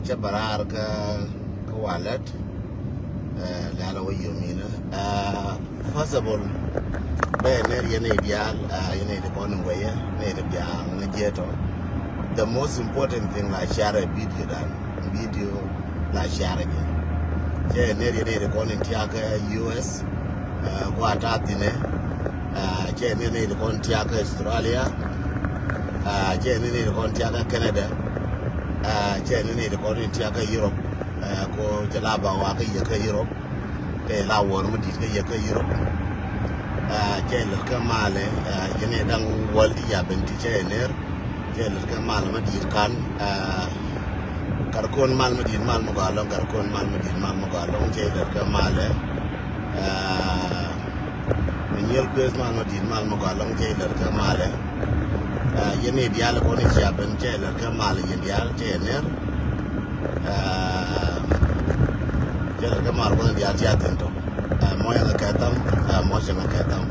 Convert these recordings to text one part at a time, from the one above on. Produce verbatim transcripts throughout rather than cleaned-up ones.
Cä bä raar kä, kä walɛt. Lɛ̈lä wä yiominä. First of all, bɛ ner yɛn i̱ diaal, yɛn i̱ di kɔn in weyɛ, ni di biaŋ ni jiɛtɔ. The most important thing la share a video dan, video la share jɛ. Cɛ ner yɛn i̱ di kɔn in tiakä U S, kua ta thinɛ. Cɛ ner yɛn i̱ di kɔn tiakä Australia. Cɛ ner yɛn i̱ di kɔn tiakä Canada. Cɛ ner yɛn i̱ di kɔn in tiakä Europe. Ko cɛ la ba wa kä yɛ kä Europe. Kɛ la wor mi dit kä yɛ kä Europe. Cɛ lɛr kä malɛ, yɛn i̱ daŋ wäl ti ya ben ti cɛ ner. Cɛ lɛr kä mal mi dit kan. Kar kon mal mi dit mal mi gɔalɔŋ, kar kon mal mi dit mal mi gɔalɔŋ, cɛ lɛr kä malɛ. Mi nyiel kueth mal mi dit mal mi gɔalɔŋ, cɛ lɛr kä malɛ. Yɛn i̱ diaal kɔn i̱ cia ben, cɛ lɛr kä malɛ yɛn diaal cɛ ner. Cɛ lɛr kä mal kɔn i̱ diaal cia thin tɔ. Mɔc ɛŋɛ kɛ tham, mɔc ɛŋɛ kɛ tham.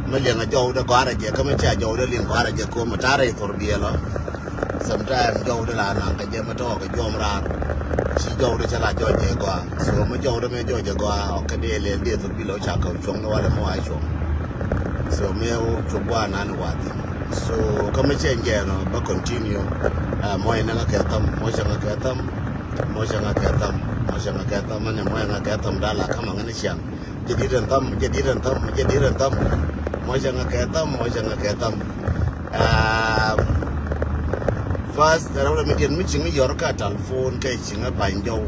Mi liɛŋɛ jɔwdɛ gɔarɛ jɛ, kä mi cia jɔwdɛ liŋ gɔarɛ jɛ, ko mi tarɛ i̱ thor biɛlɔ. Sometime jɔwdɛ la naŋ kɛ jɛ mi tɔɔk kɛ juɔm raar. Ci jɔwdɛ cɛ la jɔc jɛ gɔaa. So mi jɔwdɛ mi jɔc jɛ gɔaa, ɔ kɛ dee lɛl dee thor bi lɔ ca kɛ cuɔŋ ni walɛ mi wa cuɔŋ. So mi wä cuɔk gɔaa nan wa thin. So kä mi cɛ jɛ nɔ bä continue. Mɔc ɛŋɛ kɛ tham, mɔc ɛŋɛ kɛ tham. Mɔc ɛŋɛ kɛ tham, mɔc ɛŋɛ kɛ tham, mɔc ɛŋɛ kɛ tham, dala kama ŋɛn ciaŋ. Jɛ dit ɛn tham, jɛ dit ɛn tham, jɛ dit ɛn tham. Mɔc ɛŋɛ kɛ tham, mɔc ɛŋɛ kɛ tham. First, rɛw rɛ mi diɛn mi ciŋ yɔr kä telephone kɛ ciŋ bany jɔw.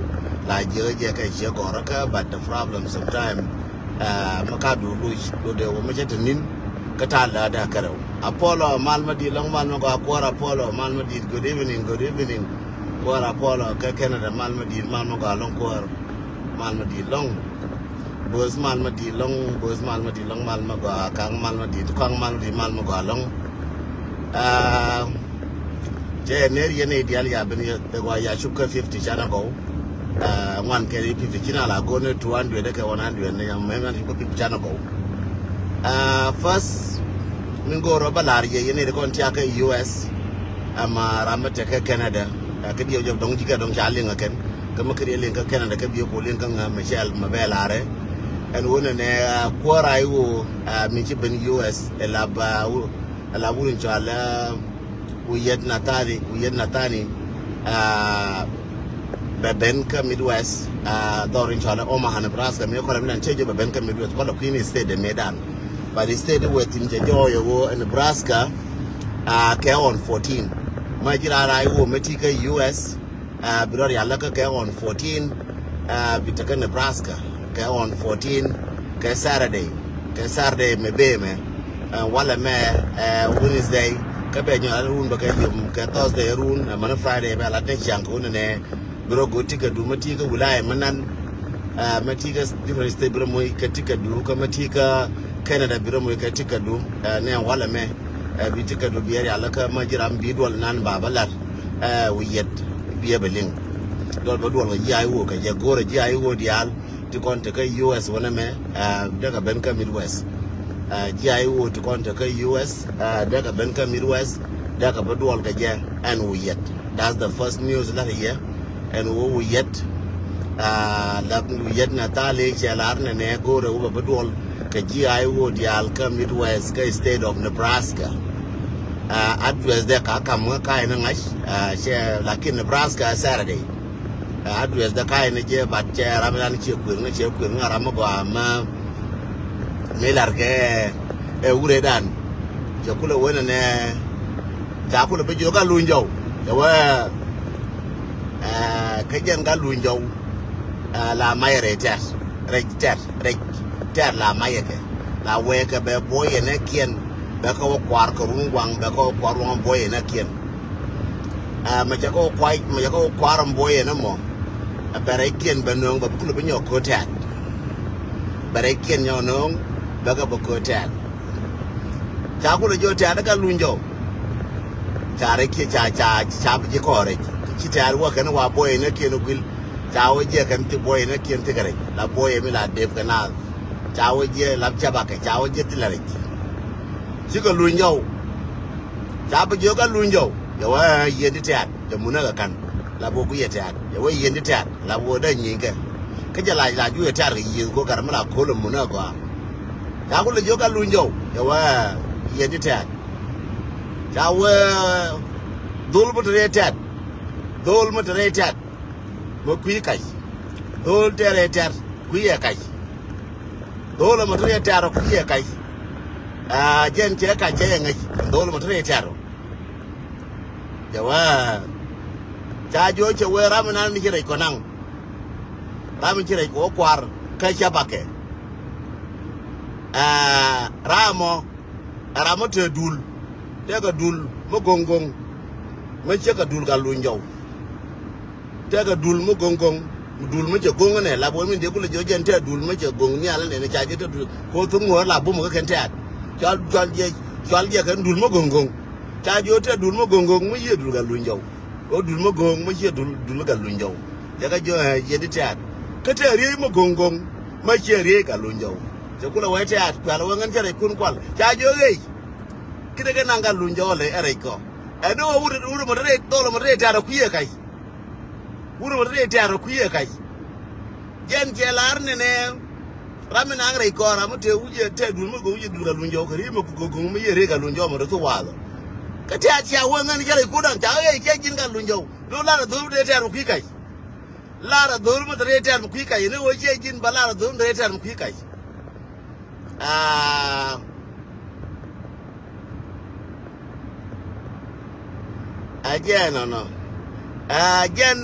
La jiɛ jɛ kɛ ciɛ gɔrä kä, but the problem sometime, mi ka du luc do de wä mi cɛ te nin. Kä ta la da kɛ rɛw. Apollo mal ma dit lɔŋ mal ma gɔaa kuɔr Apollo mal ma dit, good evening, good evening. Kuɔr Apollo kä Canada mal ma dit mal ma gɔaa lɔŋ kuɔr. Mal ma dit lɔŋ. Bos mal ma dit lɔŋ, bos mal ma dit lɔŋ mal ma gɔaa kaŋ mal ma dit kaŋ mal ma dit mal ma gɔaa lɔŋ. Cɛ ner yɛn i̱ diaal ya ben yɛ gɔaa ya cup kä fifty canɛ gɔw. Ŋuan kɛ i̱ fifty cin ala go̱n i̱ two hundred kɛ one hundred ni yam mɛ ŋuan cup kä fifty canɛ gɔw. First, min go̱o̱r rɔ bä lar yɛ yɛn i̱ di kɔn tiakä U S. Ama ram mi tekɛ Canada. Kä diɛw jɔp dɔŋ ji̱ kɛ dɔŋ ca liŋ ɛ kɛn. Kä mi kɛ diɛ liŋ kä Canada kä biɛ ko liŋ kä ŋa Michelle ma bɛ larɛ. Ɛn wun ɛnɛ kuäär a i̱ wo mi ci ben U S ɛ lap, ɛ lap wun in cɔal ɛ Wiyet Nathani, Wiyet Nathani. Bɛ ben kä Midwest, dhɔr in cɔal ɛ Omaha, Nebraska. Mi kɔlɛ mi nan cɛ jɛ bɛ ben kä Midwest kɔlɛ kui̱n state de medan. But state wɛ thin cɛ jɔɔyɛ wo Nebraska. Kɛ on fourteen. Ma ji̱ raan raa i̱ wo mi ti kä U S. Bi rɔ rial lä kä kɛ on fourteen. Bi te kä Nebraska kɛ on fourteen. Kɛ Saturday, kɛ Saturday mɛ bee mɛ. Walɛ mɛ Wednesday kä bɛ nyɔal run bɛ kɛ yom kɛ Thursday run. Mɛn Friday bɛ la te ciaŋ kɛ wun nɛ. Bi rɔ go̱o̱r ticket du mä ti kä wilaya mä nan. Mä ti kä different state bi rɔ moc kɛ ticket du kä mä ti kä Canada bi rɔ moc kɛ ticket du. Nɛ walɛ mɛ bi ticket du bi rial kä mä ji̱ ram bi duɔl nan ba bä lat. Wi̱i̱ yɛt bi ɛ bɛ liŋ. Duɔl bä duɔl kɛ ji̱ a i̱ woo kɛ jɛ go̱o̱rɛ ji̱ a i̱ woo diaal. Ti kɔn te kä U S wänɛ mɛ. Dee kɛ ben kä Midwest. Ji̱ a i̱ woo ti kɔn te kä U S. Dee kɛ ben kä Midwest. Dee kɛ bä duɔl kɛ jɛ ɛn wi̱i̱ yɛt. That's the first news la kɛ yɛ. Ɛn woo wi̱i̱ yɛt. La wi̱i̱ yɛt na thali cɛ lar nɛ nɛ go̱o̱rɛ wä bä bä duɔl kɛ ji̱ a i̱ woo diaal kä Midwest kä state of Nebraska. Address dɛ ka kam ŋä ka in ŋa̱c. Cɛ lakin Nebraska Saturday. Address dɛ ka in jɛ bat cɛ ram in an cɛ kuir ŋä cɛ kuir ŋä ram mi gɔaa ma mi lar kɛ ɛ wure dan. Cɛ kulɛ wen nɛ ca kulɛ bi jiök a luny jɔw. Cɛ wee kä jɛn ka luny jɔw. La mayɛ rɛy tɛr rɛy tɛr rɛy tɛr la mayɛ kɛ la wee kɛ bɛ buɔyɛ nɛ kiɛn. Bɛ kɛ wä kuar kɛ run waŋ bɛ kɛ wä kuar waŋ buɔyɛ nɛ kiɛn. Mɛ cɛ kɛ wä kuar mɛ cɛ kɛ wä kuar buɔyɛ nɛ mɔ. Bɛ rɛy kiɛn bɛ nööŋ bɛ bi kulɛ bi nyɔk ko̱ tɛt. Bɛ rɛy kiɛn nyɔk nööŋ bɛ kɛ bɛ ko̱ tɛt. Ca kulɛ jiɔ tɛ̈r kä luny jɔw. Ca rɛc kiɛ ca ca ca bi ji̱ kɔɔr rɛc. Ci tɛ̈r wä kɛn wa buɔyɛ nä kiɛn guil. Ca wä jiɛ kɛn ti buɔyɛ nä kiɛn ti kɛ rɛc la buɔyɛ mi la dep kɛ naath. Ca wä jiɛ la cɛ bakɛ ca wä jiɛ ti la rɛc. Cikɛ luny jɔw. Ca bi jiɔ kä luny jɔw. Yɛ wä yɛn ti tɛ̈r. Cɛ mun ɛ kɛ ka̱n la bok ku yɛ tɛ̈t, cɛ wee yieen ti tɛ̈t la bok dee nyinkɛ. Kä cɛ lac lac cu yɛ tɛ̈t kɛ yiëëth kɔ kar mi la ko̱l ɛ mun ɛ gɔaa. Ca ku lɛ jiök Gatluny Jɔw, cɛ wee yieen ti tɛ̈t. Ca wee dhol mi te rɛy tɛ̈t, dhol mi te rɛy tɛ̈t mi kui̱ kac. Dhol te rɛy tɛ̈t kui̱ ɛ kac. Dhol mi te rɛy tɛ̈t kui̱ ɛ kac. Aa, jɛn cɛ kac cɛ yɛ ŋäc, dhol mi te rɛy tɛ̈t. Cɛ wee ca jiök cɛ wee ram inan ni ci rɛc kɔ naŋ. Ram in ci rɛc kɔ kuar kä cä bakɛ. Aa, ram mɔ ɛ ram mɔ te dul, tekɛ dul mi go̱ŋ go̱ŋ mi ciekɛ dul Gatluny Jɔw. Tekɛ dul mi go̱ŋ go̱ŋ, dul mi cɛ go̱ŋ inɛ lap wee min dee kulɛ jiök jɛn tekɛ dul mi cɛ go̱ŋ nhial inɛ ni ca jiök tekɛ dul ko thok ŋuɔ̱ɔ̱r la bum kä kɛn tɛ̈t. Cual, cual jɛ, cual jɛ kɛn dul mi go̱ŋ go̱ŋ. Ca jiök tekɛ dul mi go̱ŋ go̱ŋ mi yiëë dul Gatluny Jɔw. Ɣöö dul mi go̱o̱ŋ mi ciɛ dul, dul Gatluny Jɔw. Cɛ kɛ jiök ɛ yieen ti tɛ̈t. Kä tekɛ riey mi go̱o̱ŋ go̱o̱ŋ mi ciɛ riey Gatluny Jɔw. Cɛ kulɛ wee tɛ̈t kuɛl wee ŋän cä rɛckun kual. Ca jiök ɣɛc. Ki̱n kɛ naŋ Gatluny Jɔw lɛ ɛ rɛc kɔ. Ɛn ni ɣöö wut, wut mɔ te rɛy dhol mɔ te rɛy tɛ̈t ɛ kui̱ ɛ kac. Wut mɔ te rɛy tɛ̈t ɛ kui̱ ɛ kac. Jɛn cɛ lar nɛnɛ. Ram mi naŋ rɛy kɔn ram mi te wi̱c ɛ te dul mi go̱o̱ŋ wi̱c ɛ dul Gatluny Jɔw kɛ ri̱i̱ mi go̱o̱ŋ mi yɛ rɛy Gatluny Jɔw mɔ te thok wath. Kä tɛ̈t cia wee ŋän cä rɛy kudan ca ɣɛc cɛ ji̱n Gatluny Jɔw. Lo lar ɛ dhol mi te rɛy tɛ̈t mi kui̱ kac. Lar ɛ dhol mi te rɛy tɛ̈t mi kui̱ kac ni ɣöö cɛ ji̱n ba lar ɛ dhol mi te rɛy tɛ̈t mi kui̱ kac. Aa. Ɛ jɛn nɔnɔ. Ɛ jɛn,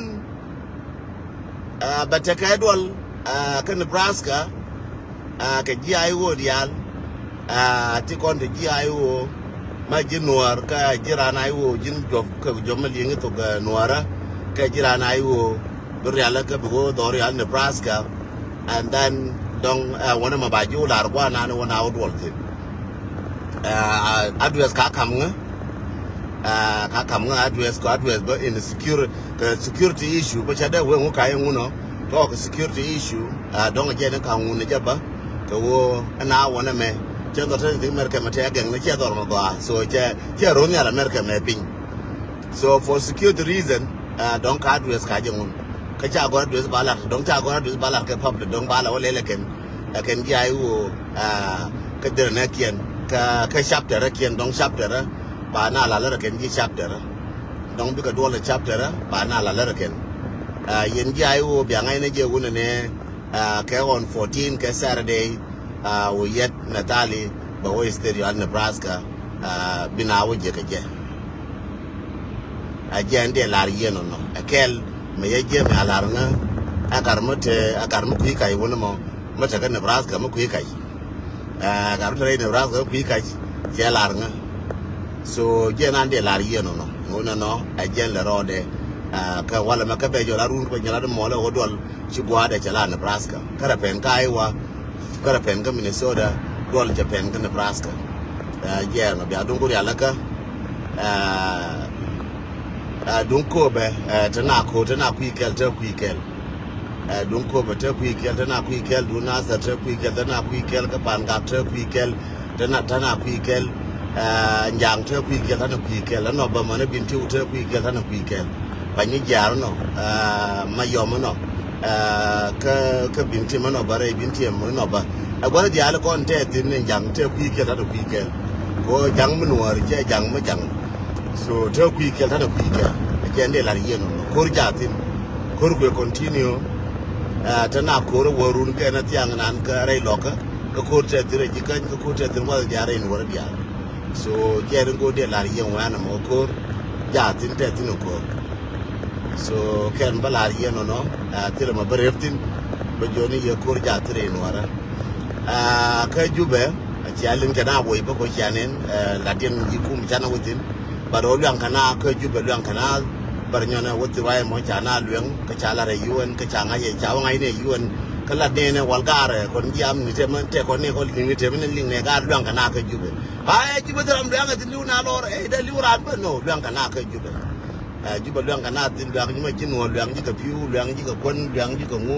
ɛ, bɛ tekɛ duɔl, ɛ, kä Nebraska, ɛ, kɛ ji̱ I O diaal, ɛ, ti kɔn te ji̱ I O, ma ji̱ Nuɔɔr kä ji̱ raan I O ji̱n juɔp kɛ juɔp mi liŋ thok, ɛ, Nuɔɔrä kɛ ji̱ raan I O. Bi rial kä bi wä dhɔr rial Nebraska. And then dɔŋ, ɛ, wänɛ ma ba ji̱ wä lar guanan wä na wä duɔl thin. Ɛ, address ka kam ŋä. Ɛ, ka kam ŋä address kɔ address bä in security, kɛ security issue bä ca dee wee ŋu ka yɛ ŋunɔ. Tɔk security issue, ɛ, dɔŋ jɛ ni ka ŋun jɛ bä. Kɛ wä ɛn a wänɛ mɛ. Cɛ dhɔr te ni America mɛ te agɛŋ ni cɛ dhɔr mɛ gɔaa. So cɛ, cɛ ron yal America mɛ piny. So for security reason, ɛ, dɔŋ ka address ka jɛ ŋun. Kä ca gɔr address ba lar, dɔŋ ca gɔr address ba lar kɛ public, dɔŋ ba la wä lɛl ɛ kɛn, ɛ kɛn ji̱ I O, ɛ, kä derɛ nɛ kiɛn, kä, kä chapter ɛ kiɛn, dɔŋ chapter ɛ, ba na la lär ɛ kɛn ji̱ chapter ɛ. Dɔŋ bikɛ duɔl ɛ chapter ɛ, ba na la lär ɛ kɛn. Ɛ, yɛn ji̱ I O bia ŋa̱c ni jɛ wun ɛ nɛ, ɛ, kɛ on fourteen kɛ Saturday, ɛ, wä yɛt Natalie bɛ wä state yɔal Nebraska, ɛ, bi na wä jɛ kɛ jɛ. Ɛ jɛ ɛn dee lar yɛn nɔnɔ. Ɛ kɛl mɛ yɛ jɛ mɛ a lar ŋä. Ɛ kar mɛ te, ɛ kar mɛ kui̱ kac wun mɔ. Mɛ te kä Nebraska mɛ kui̱ kac. Ɛ kar mɛ te rɛy Nebraska mɛ kui̱ kac. Cɛ lar ŋä. So jɛ nan dee lar yɛn nɔnɔ. Ŋun nɔnɔ ɛ jɛ lɛ rɔɔdɛ. Ɛ kɛ walɛ mɛ kä bɛ jɔl a run kä bɛ nyɛl a dee mɔlɛ wä duɔl. Ci gua̱a̱dɛ cɛ la Nebraska. Kärɛ pɛn kä Iowa. Kärɛ pɛn kä Minnesota. Duɔl cɛ pɛn kä Nebraska. Ɛ, jɛɛr mɛ bia duŋ ku rial kä. Ɛ, ɛ, duŋ Köpɛ, ɛ, te na ko, te na kui̱ kɛl, te kui̱ kɛl. Ɛ, duŋ Köpɛ, te kui̱ kɛl, te na kui̱ kɛl, duŋ Nathɛr, te kui̱ kɛl, te na kui̱ kɛl, kä Pangak, te kui̱ kɛl, te na, te na kui̱ kɛl. Ɛ, Njaŋ, te kui̱ kɛl, te na kui̱ kɛl, ɛnɔ bä mɛn ɛ Bin Tiw, te kui̱ kɛl, te na kui̱ kɛl. Pany jiaar nɔ, ɛ, Mayɔm nɔ, ɛ, kä, kä Bin Tim nɔ bä rɛy Bin Tim nɔ bä. Ɛ gua̱th diaal kɔn tɛ thi̱n ni Ja̱ŋ tɛ kui̱ kɛl ta̱t kui̱ kɛl. Ko Ja̱ŋ mi Nuɔɔr cɛ Ja̱ŋ mi Ja̱ŋ. So tɛ kui̱ kɛl ta̱t kui̱ kɛl. Ɛ cɛ ni lar yien nɔ. Ko̱r jaathin. Ko̱r kuɛ continue. Ɛ, te na ko̱r wä run kɛ na thiaŋ nan kä rɛy lɔkä. Kä ko̱r tɛ thi̱n rɛy ji̱ käny, kä ko̱r tɛ thi̱n gua̱th diaal rɛy Nuɔɔr diaal. So jɛn in go̱o̱r dee lar yieŋ wɛn ɛmɔ ko̱r. Jaathin tɛ thi̱n ko̱r. So kɛn bä lar yieŋ nɔnɔ, ɛ, thilɛ mɔ bä rep thi̱n. Bä jiɔni yɛ ko̱r jaathin rɛy Nuɔɔrä. Ɛ, kä Jubɛ, cia liŋ kɛn a woi bä kɔ cia nen, ɛ, lat yɛn yi̱ kum can a wä thi̱n. But ɣöö luaŋ kɛn a kä Jubɛ luaŋ kɛn a bär nyɔn ɛ wä thi̱n ruac ɛmɔ ca na lueŋ, kä ca lat ɛ U N, kä ca ŋa̱c ɛ ca wä ŋa̱c ni ɛ U N. Kä lat ni ɛn ɛ wal gaarɛ kɔn jiam ni tɛmɛ tɛ kɔn ni kɔn liŋ ni tɛmɛ ni liŋ nɛ gaar luaŋ kɛn a kä Jubɛ. Ba ɛ Jubɛ thil ram luaŋ ɛ thil li̱w na lɔr ɛ dee li̱w raan bä no luaŋ kɛ na kä Jubɛ. Ɛ Jubɛ luaŋ kɛ na thil luaŋ ji̱ ma ji̱ nuɔɔr luaŋ ji̱ kɛ pi̱w luaŋ ji̱ kɛ kuän luaŋ ji̱ kɛ ŋu.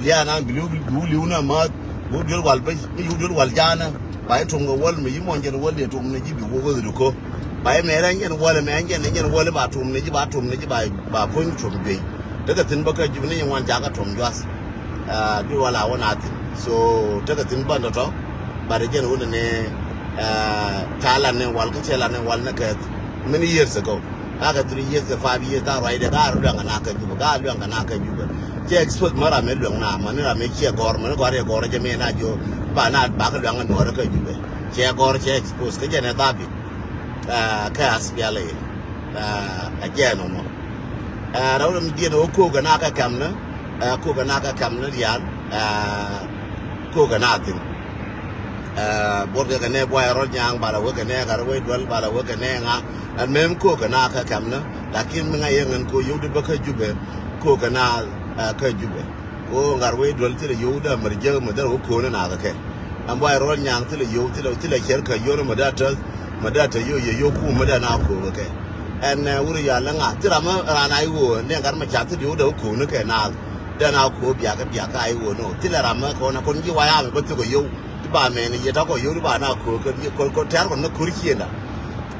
Lia̱a̱ na bi li̱w bi li̱w na ma̱a̱th. Wut duel wal bä mi wut duel wal jaanä. Ba i̱ tuɔ̱ŋ kɛ wäl mi yi̱ muɔ̱ny jɛn wäl dee tuɔ̱ŋ ni ji̱ bi wok ɣöth di ko̱. Ba yɛ mɛrɛ ɛn jɛn wäl ɛmɛ, ɛn jɛn, ɛn jɛn wäl ba tum ni ji̱, ba tum ni ji̱, ba, ba puɔ̱ny tum juey. Tekɛ thi̱n bä kä Jubɛ ni yɛn wan ca kä tum juath. Ah, bi wä la wä na thi̱n. So tekɛ thi̱n bä tɔ̱tɔ̱. But jɛn wun ni, ah, ca lan ni wäl kä cɛ lan ni wäl ni kɛ many years ago. Ka kɛ three years kɛ five years, ka ruacdɛ ka rɔ luɛŋ kɛ na kä Jubɛ, ka luɛŋ kɛ na kä Jubɛ. Cɛ expose mɛ ram mi luɛŋ na, mɛ ni ram mi ciɛ gɔr, mɛ ni gɔr yɛ gɔr jɛ mi na jiɔ ba na ba kɛ luɛŋ kɛ nuɔrɛ kä Jubɛ. Cɛ gɔr cɛ expose kä jɛn ɛ dhabit. Ah, kä aspial in. Ah, a jɛn ɔnɔ. Ah, rɛw ram diɛn ɔ kokɛ na kɛ kɛm ni. Ah, kokɛ na kɛ kɛm ni diaal. Ah, kokɛ na thi̱n. Ah, buɔt kɛ kɛ nɛ buay rɔl nyaŋ bala wekɛ nɛ kar wec duel bala wekɛ nɛ ŋa. Ɛn mem kokɛ na kɛ kɛm ni. Lakin mi ŋa yɛ ŋɛn ko yio̱w di bä kä Jubɛ. Kokɛ na, ah, kä Jubɛ. Ko ŋar wec duel thilɛ yio̱w dee mär jek mɛ dee wä ko̱n na kɛ kɛ. Ɛn buay rɔl nyaŋ thilɛ yio̱w thilɛ, thilɛ cɛr kɛ yio̱w mɛ dee tɛ, mɛ dee tɛ yio̱w yɛ yio̱w kum mɛ dee na ko̱n kɛ kɛ. Ɛn, eh, wur ya lɛ ŋa thilɛ ram mɛ ran a iwoo nɛ ŋar mɛ ca thilɛ yio̱w dee wä ko̱n kɛ na. Dee na ko̱n biak kɛ biak ka iwoo nɔ. Thilɛ ram mɛ kɔn a kɔn ji̱ waya mɛ bä thikɔ yio̱w. Ti ba mɛn yɛ ta kɔ yio̱w ti ba na ko̱n kɛ kɔn, kɔn tɛr kɔn na ko̱n ciënda.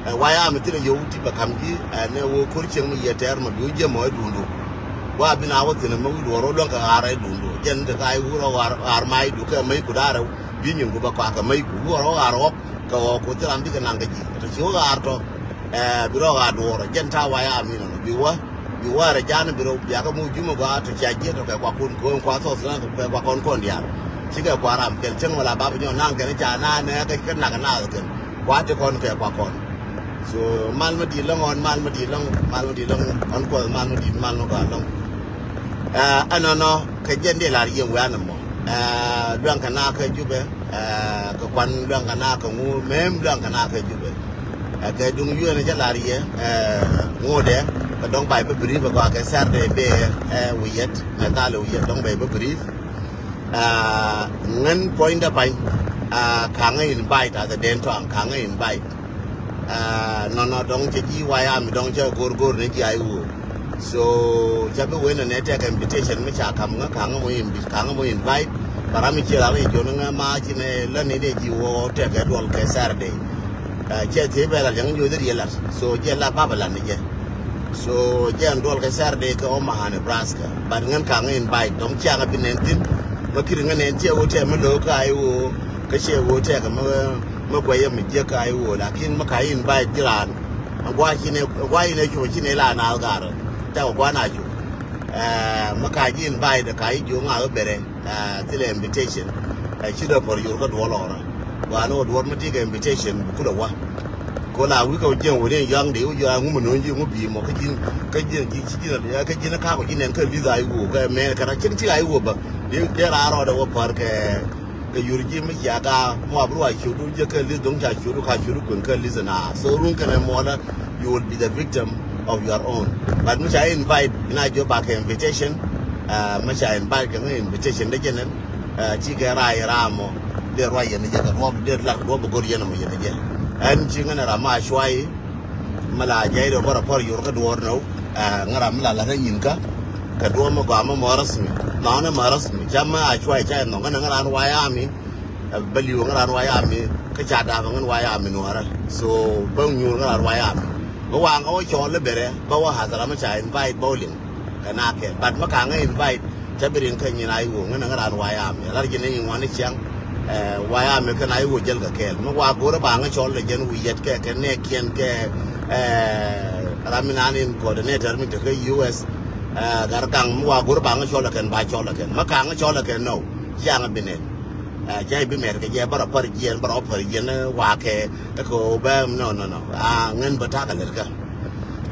Ɛ, waya mi thilɛ yio̱w ti bɛ kam ji̱, ɛ, nɛ wä ko̱r cieŋ mi yɛ tɛɛr mɛ bi wä jiɛ mɔ ɛ duundu. Wa bi na wä thi̱n mɛ wi̱i̱ duɔ̱ɔ̱r wä luäŋ kɛ ɣaar ɛ duundu. Jɛn ti ka i̱ wur ɔ ɣaar, ɣaar ma i̱ du kɛ mɛy ku da̱rɛ. Bi nyin ku bɛ kɔak kɛ mɛy ku wur ɔ ɣaar ɣɔk kɛ ɣɔk ku thil ram bikɛ naŋ kɛ ji̱. Tɔ ci wä ɣaar tɔ, ɛ, bi rɔ ɣaar duɔ̱ɔ̱r. Jɛn ta̱a̱ waya mi nɔnɔ bi wä. Bi wä rɛ ja̱a̱n bi rɔ biakä mu jumɛ gɔaa tɔ cia jiɛt tɔ kɛ kuakun ko̱o̱ŋ kua thɔɔth kɛ kuakun kɔn diaal. Cikɛ kua ram kɛl cäŋ wala bap nyɔ naŋ kɛn ca na nɛ kɛ kɛ nak naath kɛn. Kua ti kɔn kɛ kua kɔn. So mal mi di̱i̱t lɔŋ ɣɔn, mal mi di̱i̱t lɔŋ, mal mi di̱i̱t lɔŋ ɣɔn kuɔth, mal mi di̱i̱t mal mi gɔaa lɔŋ. Ɛ, ɛnɔnɔ kɛ jɛn dee lar yieŋ wian ɛmɔ. Ɛ, luaŋ kɛ na kɛ Jubɛ, ɛ, kɛ kuan luaŋ kɛ na kɛ ŋu, mem luaŋ kɛ na kɛ Jubɛ. Ɛ, kɛ duŋ yuɛn cɛ lar yɛ, ɛ, ŋu dɛ, kɛ dɔŋ bay bä brief ɛ gɔaa kɛ Saturday bee, ɛ, wi̱i̱ yɛt, mɛ thal wi̱i̱ yɛt dɔŋ bay bä brief. Ɛ, ŋän puɔ̱nydä pany, ɛ, kaŋä invite ath ɛ den tɔaŋ kaŋä invite. Ɛ, nɔnɔ dɔŋ cɛ ji̱ waya mi dɔŋ cɛ go̱r go̱r ni ji̱ a iwuɔ. So cɛ bi wen nɛ tɛk invitation mi ca kam ŋä kaŋä mo invi-, kaŋä mo invite. Bara mi ciɛ ral i̱ jon ŋä ma ci nɛ lä ni dee ji̱ wä tɛk ɛ duɔl kɛ Saturday. Ɛ, cɛ thiee bɛ ral cɛ ŋä nyoth riɛ lat. So jɛ la baba lat ni jɛ. So jɛ ɛn duɔl kɛ Saturday kɛ Omaha, Nebraska. But ŋän kaŋä invite dɔŋ ciaŋä bi nɛn thin. Mä kiri ŋä nɛn ciɛ wä tɛk mi lo̱k ka iwuɔ. Kä ciɛ wä tɛk mä, mä guɛyɛ mi jiɛ ka iwuɔ. Lakin mä ka invite ji̱ raan. Gua̱a̱ ci nɛ, gua̱a̱ ci nɛ cuɔ ci nɛ la naath garɛ. Tɛk gua̱a̱ na cuɔ. Ɛ, mä ka ji̱ invite ka i̱ ji̱ ŋa̱k i̱ bɛrɛ. Ɛ, thilɛ invitation. Ɛ, ci dee pär yor kä duɔl ɔrä. Gua̱a̱ ni wä duɔl mä ti kɛ invitation bi kulɛ wä. Ko la wi̱i̱ kɛ wä jiɛn wä ni yaŋ dee wä jiɛn ŋu mi no̱o̱ŋ ji̱ ŋu bi̱i̱ mɔ kä ji̱n, kä ji̱n ji̱ ci ji̱n a, kä ji̱n a ka̱k wä ji̱n nɛn kä li̱th a i̱ wä kɛ mɛn kɛ ra cin ti a i̱ wä bä. Dee, dee ra rɔɔdɛ wä pär kɛ Kɛ yur ji̱ mi cia ka mɔ abri wa ciötdu jɛ kɛ list do̱ŋ ca ciötdu ka ciötdu kueŋ kɛ list na. So run kɛnɛ mɔlä, you will be the victim of your own. But mi ca invite ina jiɔ ba kɛ invitation. Uh, mi ca invite kɛ ŋä invitation de jɛnɛn. Uh, ci kɛ rai ram mɔ. Dee ruac yɛn jɛ kɛ duɔp, dee lar kɛ duɔp bɛ go̱r yɛn mɔ yɛn jɛ. Ɛn ci ŋä nɛ ram ma cuai. Mi la jɛy dee bä rɔ pɔr yor kä duɔɔr nɔw. Ɛ, ŋä ram mi la la̱t ɛ nyin kä kɛ duɔɔr mi gɔaa mi mɔ rasmi. Nɔnɛ mɔ rasmi ca mi a cuay ca ɛ nhɔk kä ni ŋä ran wayami. Ɛ, bä li̱w ŋä ran wayami kä ca dap ŋä wayami nuɔrä. So bä nyuur ŋä ran wayami. Bä waŋ kä wä cɔɔl i̱ bɛrɛ bä wä hathara mi ca invite bä wä liŋ. Kɛ na kɛl but mi kaŋä invite. Cä bi rin kä nyin a iwuɔ ŋän ŋän ran wayami lar jin iŋuan i ciaŋ. Ɛ, wayami kɛn a iwuɔ jäl kɛ kɛɛl mi wa go̱rä ba ŋä cɔl lɛ jɛn wi̱i̱ yɛt kɛ kɛ nɛɛkiɛn kɛ, ɛ, ram mi nan in coordinator mi te kä U S. Ɛ, gar gaŋ mi wa go̱rä ba ŋä cɔl lɛ kɛn ba cɔl lɛ kɛn mi kaŋä cɔl lɛ kɛn nɔw. Ciaŋ bi nɛn. Ɛ, cä i̱ bi mɛr kɛ jɛ bärɔ pär jiɛn bärɔ pär jiɛn, ɛ, wakɛ. Ɛ kɛ ɣöö bɛ nɔ nɔ nɔ a ŋän bä ta̱a̱ kɛ lät kä.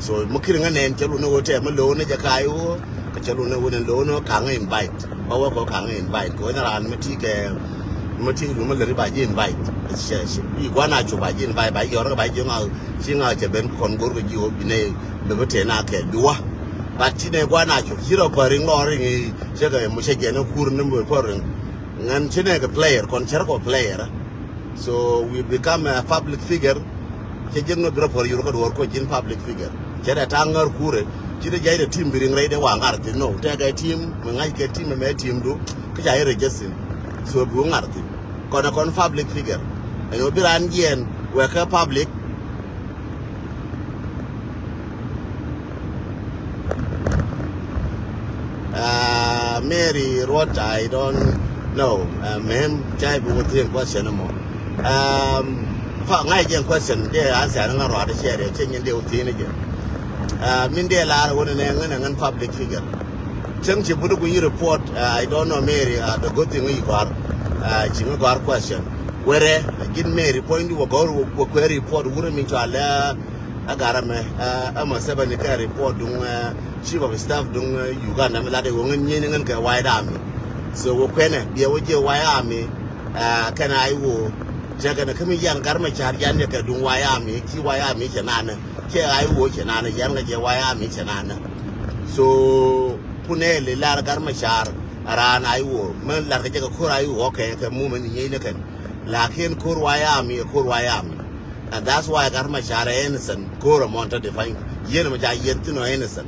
So mi kiri ŋän ɛn cɛ lun ni ɣöö tɛm mi lo̱o̱n ni jɛ ka̱a̱c ɣöö kɛ cɛ lun ni ɣöö ni lo̱o̱n ni ɣöö ka̱ŋ invite bä wä kɛ ɣöö ka̱ŋ invite kɛ ɣöö ni raan mi ti kɛ mi ti lun mi lät ba ji̱ invite. Cɛ cɛ bi gua̱n a cu ba ji̱ invite ba ji̱ yɔr kɛ ba ji̱ ŋa̱ ci ŋa̱ cɛ ben kɔn go̱r kɛ ji̱ ɣöö bi nɛ bɛ bi tɛn a kɛ bi wä. But ci nɛ gua̱n a cu ci rɔ päriŋ lɔɔriŋ i̱ cɛ kɛ mi cɛ jɛn i̱ kur ni mi päriŋ. Ŋän ci nɛ kɛ player kɔn cɛ rɔ kɔ player. So we become a public figure. Cɛ jiäk nɔ bi rɔ pɔr yur kä duɔɔr kuɔ ji̱n public figure. Cɛ dɛ ta̱a̱ ŋär kurɛ ci dee jiac dee team bi riŋ rɛy dee wa ŋar thi̱n nɔ tɛkɛ team mi ŋa̱ckɛ team ɛmɛ team du. Kä ca yɛ register. So bi wä ŋar thi̱n kɔn ɛ kɔn public figure. Ɛn wä bi raan jiɛɛn wɛ kä public. Uh, Mary Ruot, I don't know. Uh, mem, cai bi wä thi̱n question mɔ. Um, fa ŋa̱c jɛ question, jɛ answer ŋa ruat share, cɛ nyin dee wä thi̱n jɛ. Uh, min dee lar wä ni nɛ ŋän ŋän public figure. Cäŋ ci but ku yi report, uh, I don't know Mary, uh, the good thing yi gɔr. Uh, ci ŋa gɔr question. Where, uh, gin Mary point wä gɔr wä, wä kwe report wurɛ mi cɔal, uh, a garɛ mɛ, uh, ama seven kɛ report duŋ, uh, chief of staff duŋ, uh, Uganda mi lat iwä ŋän nyin ŋän kɛ White Army. So wä kuɛnɛ biɛ wä jiɛ White Army, uh, kɛn a iwä tekɛ nɛ kä mi yan gar mɛ car yan yɛ kɛ duŋ White Army, ki White Army cɛ nanɛ, cɛ a iwä cɛ nanɛ, yan kɛ jɛ White Army cɛ nanɛ. So kunɛ li lar gar mɛ car a raan a iwä mɛ lar kɛ jɛ kɛ kur a iwä kɛ kɛ mu mɛ ni nyɛ ni kɛn. Lakin kur White Army, kur White Army. And that's why gar mɛ car ɛ innocent. Kur ɛ mɔn tɔ define. Yɛn mɛ ca yɛn thin ɔ innocent.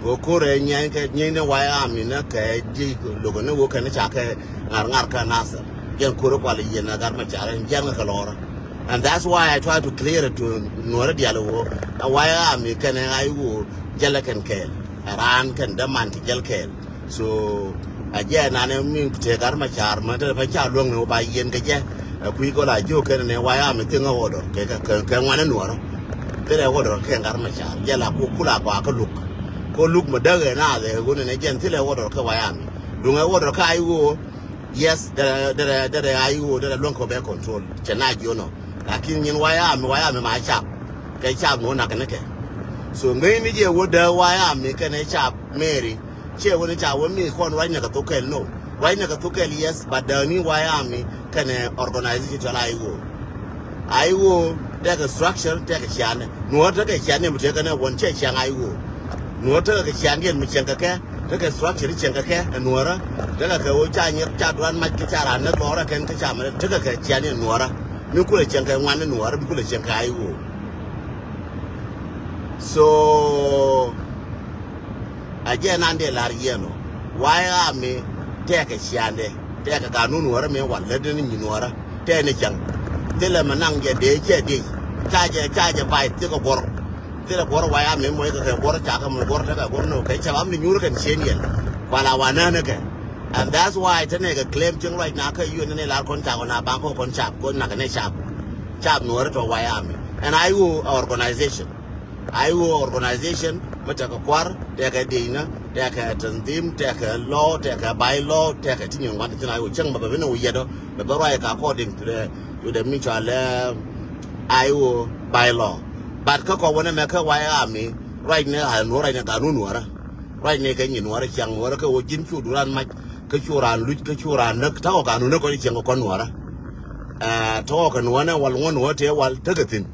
Go kur ɛ nyɛn kɛ nyɛn ni White Army ni kɛ di logo ni wo kɛ ni ca kɛ ŋar ŋar kɛ Nasir. Yɛn kur ɛ kual yɛn ni gar mɛ car ɛ jɛn kɛ lɔrä. And that's why I try to clear it to nuɔrä dial wo. A White Army kɛn ɛ a iwä jɛl ɛ kɛn kɛɛl. Ɛ raan kɛn däman ti jɛl kɛɛl. So a jɛ nanɛ mi tëë gar mɛ car mɛ te pɛ ca luäŋ ni wä ba yien kɛ jɛ. Ɛ kui̱ kɔ la jiök kɛn ni White Army thiŋ ɛ order kɛ kɛ kɛ ŋuan ɛ nuɔrä. Thilɛ order kɛ gar mɛ car jɛ la ku kula gɔaa kä luk. Ko luk mɛ däk ɛ na dhɛ ɣöö ni nɛ jɛn thilɛ order kɛ White Army. Duŋ ɛ order kä a iwä. Yes, derɛ derɛ derɛ a iwä derɛ luäŋ kɔ bɛ control cɛ na jiö nɔ. Lakin nyin White Army, White Army ma cap. Kɛ cap ni wä nak ni kɛ. So ŋäcni jɛ wä dee White Army kɛn ɛ cap Mary. Ciɛ wä ni ca wä mi kɔn ruacnɛ kɛ thok kɛl no. Ruacnɛ kɛ thok kɛl yes, but dääni White Army kɛnɛ organization cɔl a iwä. A iwä tekɛ structure tekɛ cianɛ. Nuɔr tekɛ cianɛ mi tekɛ nɛ wän cɛ ciaŋ a iwä. Nuɔr tekɛ kɛ ciandiɛn mi cieŋ kɛ kɛ. Tekɛ structure cieŋ kɛ kɛ ɛ nuɔrä. Tekɛ kɛ wä ca nyiɛth ca duan mac kɛ ca ran nɛ lɔrä kɛn kɛ ca mɛ tekɛ kɛ ciandiɛn nuɔrä. Mi kulɛ cieŋ kɛ ŋuan ni nuɔrä mi kulɛ cieŋ kɛ a iwä. So a jɛ nan dee lar yɛn ɔ. White Army tɛkɛ ciandɛ, tɛkɛ ganun wärä mi wal lät ni nyin wärä tɛ ni cäŋ. Thilɛ mɛ naŋ jɛ dee cɛ dee ca jɛ ca jɛ bay thikɛ guɔr. Thilɛ guɔr White Army mɔ ikɛ kɛ guɔr cakɛ mɔ guɔr tɛkɛ guɔr ni kɛ cɛ bam ni nyuur kɛn cien yɛn. Kuala wa nään kɛ. And that's why tɛnɛ kɛ claim cieŋ ruac na kä yuen ni lar kɔn cak na baŋ kɔ kɔn cap kɔn nak ni cap. Cap nuɔrä tɔ White Army. And a iwä organization. A iwä organization mi tekɛ kuar, tekɛ diecnä, tekɛ tanzim, tekɛ law, tekɛ by law, tekɛ ti nyin ŋuan ti thin a iwä cäŋ bɛ bɛ bi ni wä yɛt ɔ bɛ bɛ ruac kɛ according to the, to the mutual, eh, a iwä by law. But kä kɔ wänɛ mɛ kä White Army ruac ni a nuɔrä ruac ni ganun wärä. Ruac ni kɛ nyin wärä ciaŋ wärä kä wä ji̱n cu duran mac kä cu ran luc kä cu ran näk ta̱kɔ ganun näk kɔn cieŋ kɛ kɔn wärä. Eh, tɔ̱ kɛ nuɔ̱ɔ̱nɛ wal ŋuɔ̱n nuɔ̱ɔ̱ tëë wal tekɛ thi̱n.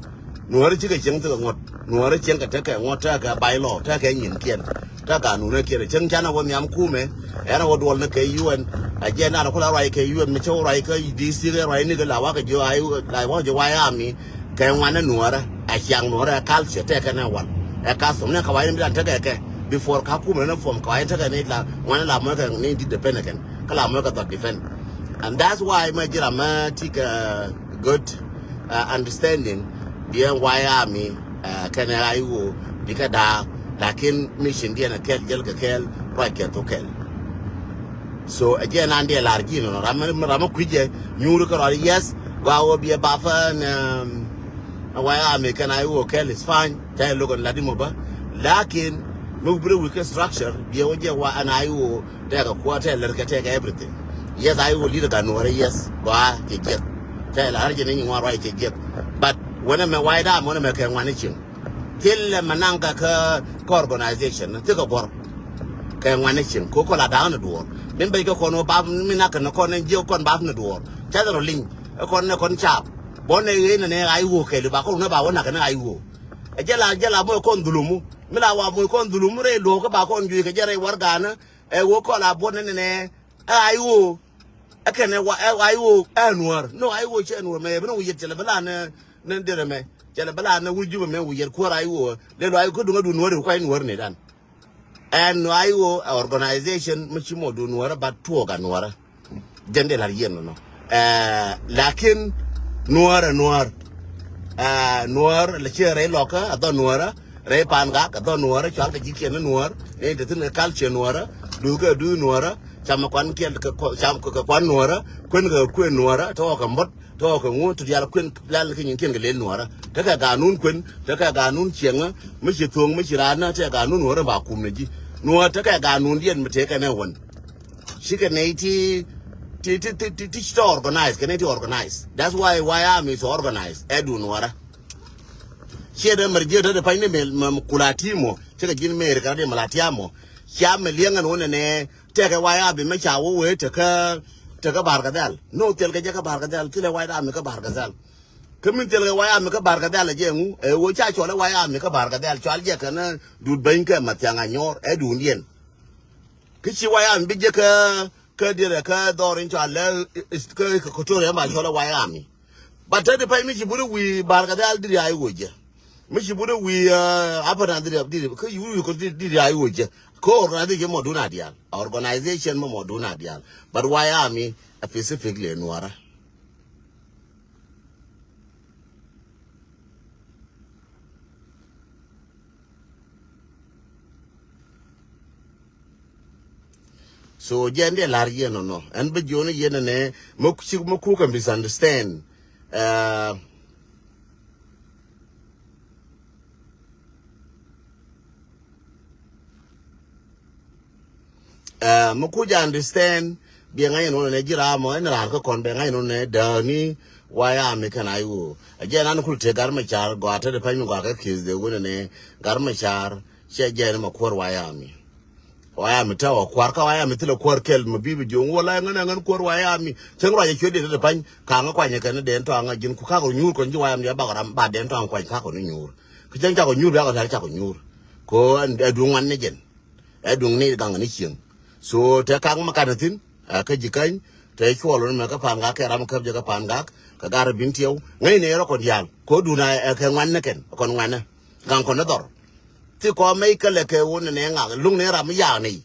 Nuɔ̱ɔ̱rä cikɛ cieŋ tekɛ ŋuɔ̱t. Nuɔ̱ɔ̱rä cieŋ kɛ tekɛ ŋuɔ̱t tekɛ by law tekɛ nyinkiɛn. Tekɛ ganunäkiɛn cieŋ canɛ wä nhiam kumɛ. Ɛn a wä duɔl ni kɛ U N. A jiɛn dan a kula ruac kɛ U N mi cä wä ruac kä D C kɛ ruac ni kɛ la wakɛ jiö a la wakɛ jiö White Army. Kɛ ŋuan ni nuɔ̱ɔ̱rä a ciaŋ nuɔ̱ɔ̱rä ɛ culture tekɛ nɛ wal. Ɛ custom ni kɛ wa̱i̱ ni bi dan tekɛ kɛ. Before ka kumɛ ni form kɛ wa̱i̱ ni tekɛ ni la ŋuan ni la mɔ kɛ ni di defend kɛn. Kä la mɔ kɛ dhɔt defend. And that's why mɛ ji̱ ram mɛ ti kɛ good, uh, understanding biɛ White Army, uh, kɛnɛ a iwä bikɛ da̱a̱k. Lakin mission diɛn a kɛl jäl kɛ kɛl ruac kɛ thok kɛl. So a jiɛn an diɛ lar ji̱ nɔ ram mɛ ram mɛ kui̱ jɛ nyuur kɛ rɔl yes gua wä biɛ bapä nɛ, um, White Army kɛn a iwä kɛl is fine. Ca ilok ɛn lat imɔ bä. Lakin mi wibirɛ wik kɛ structure biɛ wä jɛ wa ɛn a iwä tɛkɛ kuɔt tɛkɛ lɛr kɛ tɛkɛ everything. Yes, a iwä lit ɛ gan nuɔrɛ yes gɔaa cɛ jiɛth. Tɛkɛ lar jɛ ni nyi ŋuan ruac cɛ jiɛth. But wänɛ mɛ White Army wänɛ mɛ kɛ ŋuan ni cieŋ. Thilɛ mɛ naŋ kɛ kä organization thikɛ guɔr. Kɛ ŋuan ni cieŋ ko kɔ la da̱a̱k ni duɔɔr. Min bɛc kɛ kɔn wä bap mi nak kɛ ni kɔn ni jiɛ kɔn bap ni duɔɔr. Ca dhɛ rɔ liny ɛ kɔn ni kɔn caap. Bɔ ni ɣee ni ni a iwä kɛl ba kɔn ni ba wä nak kɛ ni a iwä. Ɛ jɛ la jɛ la moc kɔn dhulumu. Mi la wa moc kɔn dhulumu rɛy luɔ̱k kä ba kɔn juic kɛ jɛ rɛy warɛgakni. Ɛ wä kɔn la buɔt ni nɛnɛ. Ɛ a iwä. Ɛ kɛn ɛ wa ɛ a iwä ɛ nuɔ̱ɔ̱r. No a iwä cɛ nuɔ̱ɔ̱r mɛ ɛ bi ni wä yɛt cɛ lɛ bi la ni ni derɛ mɛ. Cɛ lɛ bi la ni wur jupɛ mɛ wä yɛt kuäär a iwä. Lɛ luaac kä duŋä du nuɔ̱ɔ̱r ri kuay nuɔ̱ɔ̱r ni dan. Ɛn nuaac ɣöö ɛ organization mi ci mɔ duun nuɔrä bat tuɔɔk a nuɔrä. Jɛn dee lar yiɛn nɔ. Ɛɛ, lakin nuɔrä nuɔr. Ɛɛ, nuɔr lɛ ciɛ rɛy lɔkä a dhɔ nuɔrä. Rɛy pan gak a dhɔ nuɔrä cual kɛ ji̱ kiɛn ni nuɔr. Ni te thin kɛ culture nuɔrä. Duth kɛ duth nuɔrä, cam kɛ kuan kiɛl kɛ kua-, cam kɛ, kɛ kuan nuɔrä, kuɛn kɛ kuɛn nuɔrä, tɔɔkɛ mɔt, tɔɔkɛ ŋu, ti diaal kuɛn lɛl kɛ nyin kiɛn kɛ lel nuɔrä. Tekɛ ganun kuɛn, tekɛ ganun cieŋä, mi ci thoŋ, mi ci raan nä, tekɛ ganun nuɔrä ba kum ni ji̱. Nuɔrä tekɛ ganun diɛn mi tekɛ nɛ wän. Cikɛ nɛy ti, ti, ti, ti, ti, ti ci tɔ organize, kɛ nɛy ti organize. That's why, why army is organized. Ɛ duun nuɔrä. Ciɛ dee mɛr jiɛ te de pany ni mɛ, mɛ, mɛ kula ti mɔ. Cikɛ ji̱n mɛr kɛ rɛ di mɛ la ti mɔ. Cia mɛ liɛŋ ɛn wä nɛ nɛ. Tɛkɛ why army mɛ ca wä wee tekä, tekä Barkadhal. No, thil kɛ jɛ kä Barkadhal. Thilɛ why army kä Barkadhal. Kä min thil kɛ why army kä Barkadhal ɛ jɛ ŋu. Ɛ wä ca cɔl ɛ why army kä Barkadhal. Cɔal jɛ kɛn dut beny kɛ Mathiaŋ Anyor. Ɛ duun diɛn. Kä ci why army bi jɛ kä, kä dirɛ kä dhɔr in cɔal lɛ, kä, kä Equatoria ma cɔl ɛ why army. But te di pay mi ci buri wi Barkadhal diri ay wojɛ. Mi ci buri wi, uh, apana diri, diri, kä yu yu ko diri, diri ay wojɛ. Ko organization mɔ duna dial. Organization mɔ mɔ duna dial. But why army a specifically nuara? So jɛn dee lar yɛn nɔnɔ. Ɛn bɛ jiɔni yɛn nɛ mɛ ku ci mɛ ku kɛ misunderstand. Uh, Ɛ, mi kuc understand, biɛ ŋa̱c ɛn wunɛ nɛ ji̱ ram ɔ, ɛn raan kä kɔn bɛ ŋa̱c ɛn wunɛ dääni, why army kɛn a i̱ ɣöö. Ɛ jɛ nan kul tëë gar mɛ car gɔaa te de pany mi gɔaa kɛ ki̱th de wunɛ nɛ, gar mɛ car, cɛ jɛ ni mɛ kuäär why army. Why army te ɔ kua̱r kä why army thilɛ kuäär kɛl mɛ bi bi jiöŋ wä la ŋän ɛ ŋän kuäär why army. Cäŋ ruac ɛ cuɛ diet te de pany, ka̱ŋ ɛ kuany ɛ kɛn ni dɛn tɔaŋ ɛ ji̱n ku kakɔ nyuur kɔn ji̱ why army ɛ bakɔ ram ba dɛn tɔaŋ kuany kakɔ ni nyuur. Kä cäŋ cakɔ nyuur bia kɔ tɛr cakɔ nyuur. Ko ɛn ɛ duŋ ŋuan ni jɛn. Ɛ duŋ ni gaŋ ni cieŋ. So te kaŋ ma kat ni thin, ɛ kä ji̱ käny, te cuɔl ni mɛ kä pa̱a̱n gak kɛ ram käp jɛ kä pa̱a̱n gak, kɛ gar bin tiɛw. Ŋäcnɛ rɔ kɔn diaal. Ko duun ɛ kɛ ŋuan ni kɛn, kɔn ŋuan ni. Gaŋ kɔn ni dhɔr. Thi kɔ mɛy kä lɛ kɛ wun ni nɛ ŋak, luŋ ni ram mi yaak ni.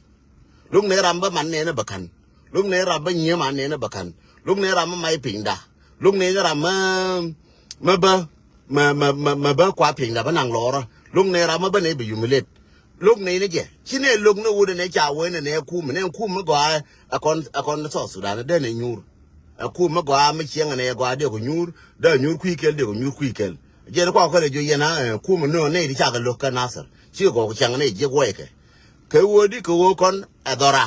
Luŋ ni ram bä man nɛn bä ka̱n. Luŋ ni ram bä nyiee man nɛn bä ka̱n. Luŋ ni ram mi may pinyda. Luŋ ni ram mi, mi bä, mi, mi, mi, mi bä kua pinyda bä naŋ lɔɔrä. Luŋ ni ram mi bä ni bä humiliate. Lok nɛy ni jɛ. Ci nɛ lok ni wut ɛnɛ ca wen ɛnɛ kum. Nɛ kum mi gɔaa ɛ kɔn, ɛ kɔn South Sudan dee nɛ nyuur. Ɛ kum mi gɔaa mi ciɛŋ ɛnɛ gɔaa dee kɔ nyuur. Dee nyuur kui̱ kɛl, dee kɔ nyuur kui̱ kɛl. Jɛn kua kɔlɛ jo yɛn a, ɛ, kum ni nɛ di ca kɛ lok kä Nasir. Ci kɔ ciɛŋ nɛ jiɛk wɛy kɛ. Kɛ woo di kɛ woo kɔn ɛ dhɔra.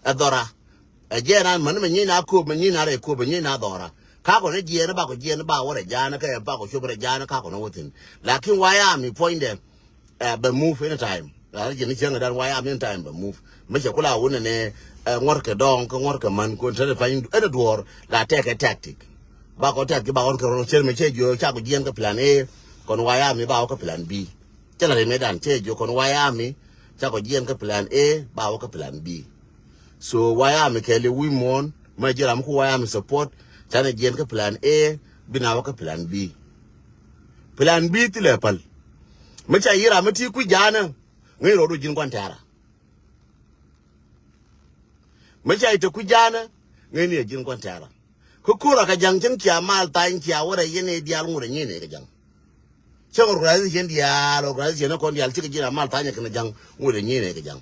Ɛ dhɔra. Ɛ jiɛn an mäni mɛ nyiec na kööp, mɛ nyiec na rɛy kööp, mɛ nyiec na dhɔra. Kakɔ ni jiɛn bakɔ jiɛn ba wä rɛ ja̱a̱n kɛ bakɔ cop rɛ ja̱a̱n kakɔ ni wä thi̱n. Lakin why army puɔ̱nydɛ, ɛ, bɛ move anytime. Ɛ jiɛn ni cieŋ dan why army anytime bɛ move. Mɛ cɛ kula wun ni, ɛ, ŋuɔ̱t kɛ dɔɔŋ kɛ ŋuɔ̱t kɛ män kun te rɛ pany ɛn duɔ̱ɔ̱r la tɛk kɛ tactic. Bakɔ tactic bakɔ kɛ rɔ cɛn mɛ cɛ jiö cakɔ jiɛn kɛ plan A. Kɔn why army bakɔ kɛ plan B. Cä la ri mëëdan cä jiök kɔn why army, cakɔ jiɛn kä plan A, ba wä kä plan B. So why army kɛɛli wi̱i̱ muɔ̱ɔ̱n, mɛ ji̱ ram ku why army support, canɛ jiɛn kä plan A, bi na wä kä plan B. Plan B thilɛ päl. Mɛ ca yi̱ ram mi ti kui̱ ja̱a̱nä, ŋäc rɔɔdu ji̱n gua̱n tɛ̈rä. Mɛ ca yi̱ te kui̱ ja̱a̱nä, ŋäc ni ɛ ji̱n gua̱n tɛ̈rä. Kä ko̱r a kɛ ja̱ŋ cäŋ cia mal thany cia wä rɛy yɛn ɛ diaal ŋot ɛ nyin ɛ kɛ ja̱ŋ. Cäŋ organization diaal, organization kɔn diaal cikɛ ji̱n a mal thany ɛ kɛn ja̱ŋ ŋot ɛ nyin ɛ kɛ ja̱ŋ.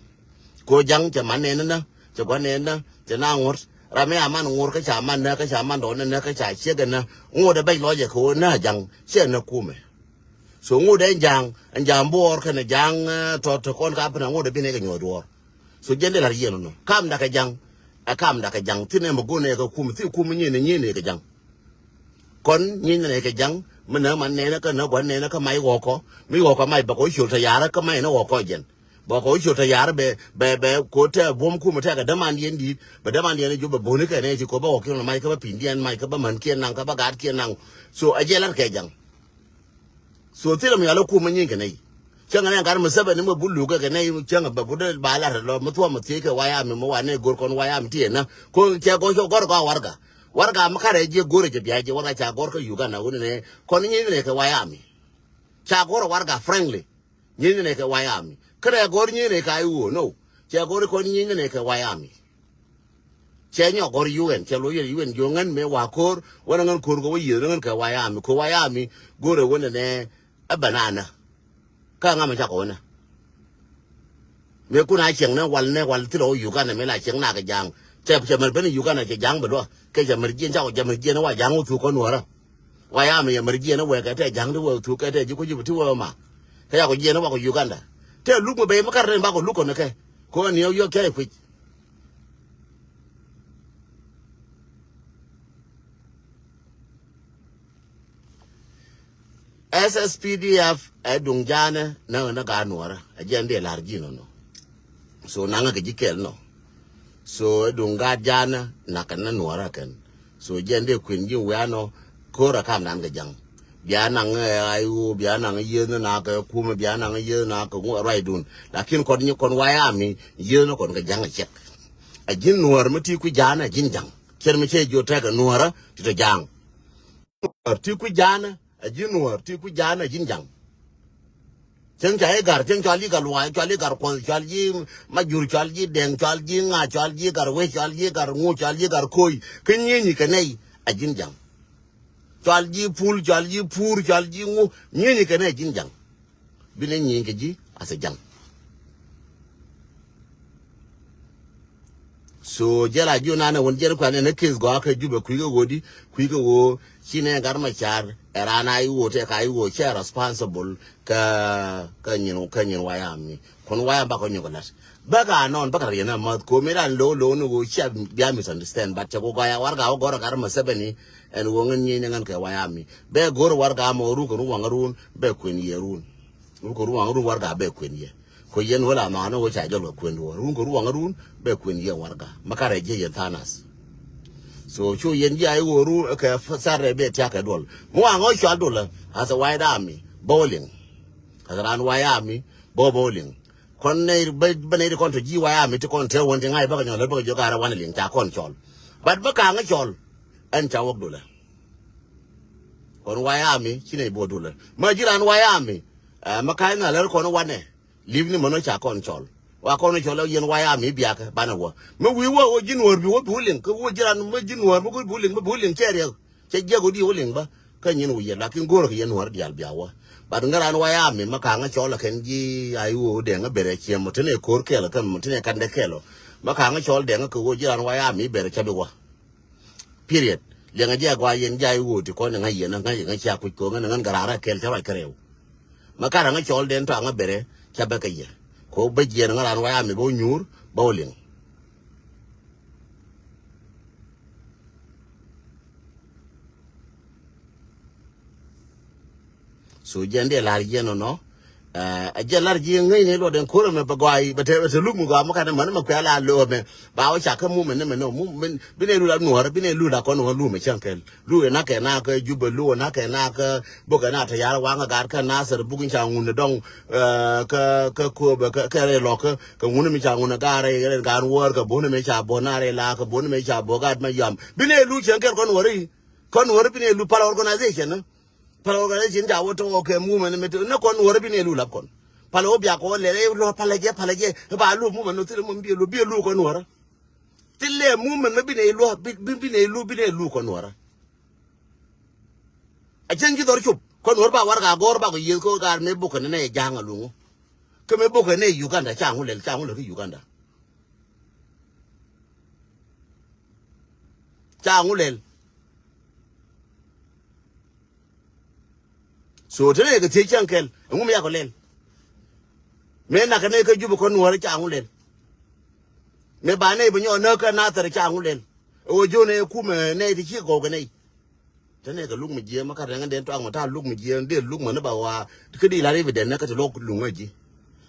Ko ja̱ŋ cɛ man nɛn nä, cɛ gua̱n nɛn nä, cɛ na ŋot. Ram mi a man ŋot kä ca man nä, kä ca man dɔɔn nä, kä ca ciek ɛ nä. Ŋot ɛ bɛc lɔc ɛ kɛ wä nä ja̱ŋ, cɛ nä kumɛ. So ŋot ɛ ja̱ŋ, ɛ ja̱ŋ buɔɔr kɛn ɛ ja̱ŋ, ɛ, tɔt kɔn ka pin a ŋot ɛ bin ɛ kɛ nyuɔth duɔɔr. So jɛn dee la̱r yiɛn nɔ. Kamda kɛ ja̱ŋ. Ɛ kamda kɛ ja̱ŋ. Thin ɛmɛ go̱n ɛ kɛ kum. Thi kum nyin ɛ nyin ɛ kɛ ja̱ŋ. Kɔn nyin ɛ kɛ ja̱ŋ. Mi nɛ man nɛnɛ kä nɛ gua̱n nɛnɛ kä mac ɣɔkɔ. Mi ɣɔkɔ mac bɛ kɔ ciöl tɛ yarä kä mac nɛ ɣɔkɔ jɛn. Bɛ kɔ ciöl tɛ yarä bɛ, bɛ, bɛ ko tɛ buɔ̱m kum tɛ kɛ dämandiɛn di̱i̱t. Bɛ dämandiɛn jop bɛ bo̱ni kɛ nɛ ci ko bɛ ɣɔkiɛn mac kä bɛ pi̱ndiɛn mac kä bɛ mänkiɛn naŋ kä bɛ gaatkiɛn naŋ. So ɛ jɛ la̱r kɛ ja̱ŋ. So thilɛ mi yɔal ɛ kum mi nyiny kɛ nɛy. Cäŋ ɛ nɛ gat mi Museveni mi bu luk kɛ kɛ nɛy cäŋ ɛ bɛ bu dee ba lat ɛ lɔ mi thuɔ̱k mi thiec kɛ wayami mi wa nɛ go̱r kɔn wayami ti ɛn nä. Ko cɛ gɔr cɔ gɔr kɔ warga. Warga mi karɛ jiɛ go̱r ɛ jɛ bia jiɛ warga ca gɔr kä Uganda wuni nɛ kɔn nyiny nɛ kɛ wayami. Ca gɔr ɛ warga frankly. Nyiny nɛ kɛ wayami. Kärɛ gɔr nyiny nɛ kɛ I O no. Cɛ gɔr kɔn nyiny nɛ kɛ wayami. Cɛ nyɔk gɔr yuk ɛn, cɛ lo̱c yɛn yuk ɛn, jiök ŋän mëë wa ko̱r, wänä ŋän ko̱r kɛ wä yiëëth, ŋän kɛ White Army, kɛ White Army go̱rɛ wänɛ nɛ ɛ bɛ nanä. Kä ŋa mi cakɔ wänä. Mëë kun a cieŋ nɛ wal, nɛ wal thilɛ wä Uganda, mëë la cieŋ nak kɛ ja̱a̱ŋ. Cɛ, cɛ mɛr ben Uganda cɛ ja̱a̱ŋ bɛ luɔ. Kɛ cɛ mɛr jiɛn cakɔ, cɛ mɛr jiɛn wa ja̱a̱ŋ wä thuk kɔn nuɔrä. White Army yɛ mɛr jiɛn wɛ kɛ tɛ ja̱a̱ŋ ti wä thuk kɛ tɛ ji̱ kui̱ ji̱ ti wä ma. Kɛ cakɔ jiɛn wa kɔ Uganda. Tɛ luk mi bɛ mi kar rɛn bakɔ luk kɔn kɛ. Kɔ ni yɔ yɔ kɛ kui̱. S S P D F ɛ duŋ ja̱a̱nä näk ni gaat nuɔrä, ɛ jɛn dee la̱r ji̱ nɔnɔ. So naŋä kɛ ji̱ kɛl nɔ. So ɛ duŋ gaat ja̱a̱nä näk kɛ ni nuɔrä kɛn. So jɛn dee kuën ji̱ wiaa nɔ, ko̱rä kam nan kɛ ja̱ŋ. Bia naŋ ɛ I O, bia naŋ yieth ni nak kɛ kumɛ, bia naŋ yieth nak kɛ ŋuɔ ruacdun. Lakin kɔn nyi kɔn White Army, yieth ni kɔn kɛ ja̱ŋ ɛ cɛk. Ɛ ji̱n nuɔr mi ti kui̱ ja̱a̱nä ɛ ji̱n ja̱ŋ. Cɛn mi cɛ jiö tɛk ɛ nuɔrä ti tɔ ja̱a̱ŋ. Nuɔr ti kui̱ ja̱a̱nä, ɛ ji̱n nuɔr ti kui̱ ja̱a̱nä ɛ ji̱n ja̱ŋ. Cieŋ ca i̱ gar, cieŋ cɔal i̱ gar luay, cɔal i̱ gar kuɔth, cɔal ji̱ majur, cɔal ji̱ dɛŋ, cɔal ji̱ ŋa, cɔal ji̱ gar wec, cɔal ji̱ gar ŋu, cɔal ji̱ gar koy. Kä nyienyi kɛ nɛy a ji̱n ja̱ŋ. Cɔal ji̱ pul, cɔal ji̱ pur, cɔal ji̱ ŋu, nyienyi kɛ nɛy a ji̱n ja̱ŋ. Bi nɛ nyieny kɛ ji̱ as a ja̱ŋ. So jɛl a ji̱ nanɛ wun jɛl kuan ɛn ɛ case gɔaa kɛ Jubɛ kui̱ kɛ ɣöö di, kui̱ kɛ ɣöö ci nɛ gat ma car ɛ raan a i̱ ɣöö tɛk a i̱ ɣöö cɛ responsible kä, kä nyin, kä nyin White Army. Kun White Army bakɔ nyɔk lat. Bäkɛ anɔn bäkɛ riɛn a mäth ko̱mi ran lo̱w lo̱w ni ɣöö cia bia misunderstand, but cɛ ku gɔaa ya warɛga wä gɔrɛ gat ma Museveni ɛn ɣöö ŋän nyieny ni ŋän kɛ White Army. Bɛ go̱r warɛga mɔ ruk kɛ run waŋ run bɛ kuën yɛ run. Run kɛ run waŋ run warɛga bɛ kuën yɛ. Kɔ yɛn wä la nhɔakä ni wä ca jɔl kɛ kuën duɔ̱ɔ̱r. Run kɛ ruɔ̱ŋ run bɛ kuën yɛ warɛga. Ma ka rɛ jiɛ yɛn tha̱a̱ŋ nath. So cu yɛn ji̱ a i̱ wä run kɛ f-, Saturday bɛ tiak kɛ duɔl. Mi wa ŋɔ cɔal duɔl as a White Army bä wä liŋ. As a raan White Army bä, bä wä liŋ. Kɔn nɛy bä, bä nɛy ti kɔn tɔ ji̱ White Army ti kɔn te wän ti ŋa̱c bä kɛ nyɔl lät bä kɛ jiök a rɛ wanɛ liŋ ca kɔn cɔl. But mi ka̱ŋ cɔl ɛn ca wäk duɔl. Kɔn White Army ci nɛy bä wä duɔl. Ma ji̱ raan White Army, ɛ, ma ka̱ny na lär kɔn wanɛ. Li̱p ni män wä ca kɔn cɔl. Wa kɔn cɔl ɛ yɛn White Army biakä banɛ wä. Mi wi̱i̱ wä wä ji̱n wä bi wä bi wä liŋ. Kä wä ji̱ ran mi ji̱n wä mi wä bi wä liŋ, mi bi wä liŋ cɛ riɛk. Cɛ jiɛk wä di wä liŋ bä. Kä nyin wä yɛn lakin go̱rä kɛ yɛn wä diaal bia wä. Bat ŋä ran White Army mi ka̱ŋä cɔl ɛ kɛn ji̱ a i̱ wä wä dɛŋ ɛ ber ɛ ciɛm mɔ tɛn ɛ ko̱r kɛl ɛ kɛn mɔ tɛn ɛ kɛn dɛ kɛl ɔ. Mi ka̱ŋä cɔl dɛŋ ɛ kɛ wä ji̱ ran White Army ber ɛ cä bi wä. Period. Liɛŋɛ jɛ a gɔaa yɛn jɛ a i̱ ɣöö ti kɔn ɛ ŋa̱c yɛn ɛ ŋa̱c yɛn ŋa̱c cia kuc ko̱ŋ ɛn ɛ ŋän gɛ raar ɛ kɛl cä ruac kä rɛw. Ma ka raŋä cɔl den tɔaŋä berɛ cä bɛ kɛ yɛ. Ko bä jiɛn ŋä ran White Army bä wä nyuur bä wä liŋ. So jiɛn dee la̱r jiɛn nɔnɔ. Ɛ, ɛ jɛ lar ji̱ ŋäcni luɔt ɛn ko̱r ɛmɛ bɛ gɔaa i̱ bɛ te, bɛ te luk mi gɔaa mi kanɛ män mɛ kuɛ la lo̱o̱ ɛmɛ. Ba wä cak kä mum ɛn ɛmɛ nɔ mum, mɛn bi nɛ lu la nuɔ̱ɔ̱rä, bi nɛ lu la kɔn wä lum ɛ cäŋ kɛl. Lu ɛ nak kɛ nak kä Jubɛ, lu ɛ nak kɛ nak kä buk ɛ nak te yar waŋ ɛ gar kä Nasir buk in ca ŋun ɛ dɔŋ, ɛ, kä, kä Kööbɛ kä, kä rɛy lɔk kä, kä ŋun mi ca ŋun ɛ gar rɛy rɛy gar wäär kä bon ɛmɛ ca bon na rɛy la kä bon ɛmɛ ca bon gat ma yam. Bi nɛ lu cäŋ kɛl kɔn wä ri. Kɔn wä ri bi nɛ lu pal organization. Pal organization ca wä tɔwɔ kɛ movement mi te ni kɔn wä rɛ bi ni lu lap kɔn. Pal wä bia kɔ lɛ lɛ lɔ pal jɛ pal jɛ ba lu movement no thil mo bi lu bi lu kɔn wä rɛ. Thil lɛ movement mi bi ni lu bi bi ni lu bi ni lu kɔn wä rɛ. A cɛn ji dhɔr cup kɔn wä rɛ ba war ka gɔr ba kɔ yieth kɔ gar mi bukɛ ni nɛ ja̱a̱ŋ a luŋu. Kɛ mi bukɛ ni Uganda ca ŋu lɛl ca ŋu lɛl ki Uganda. Ca ŋu lɛl. So te ne kɛ thiec cäŋ kɛl ɛŋu mi yakɔ lɛl. Mëë nak kɛ nɛy kä Jubɛ kɔn nuɔ̱ɔ̱rä ca ŋu lɛl. Mëë ba nɛy bi nyɔɔn näk kä Nathɛr ca ŋu lɛl. Ɛ ɣöö jiön ɛ kumɛ nɛy ti ci gɔw kɛ nɛy. Te ne kɛ luk mi jiɛɛm kä rɛŋ den tuak mi ta̱a̱ luk mi jiɛɛm dee luk mi ni ba waa kä di la̱r evidence kä ti lok luŋ ɛ ji̱.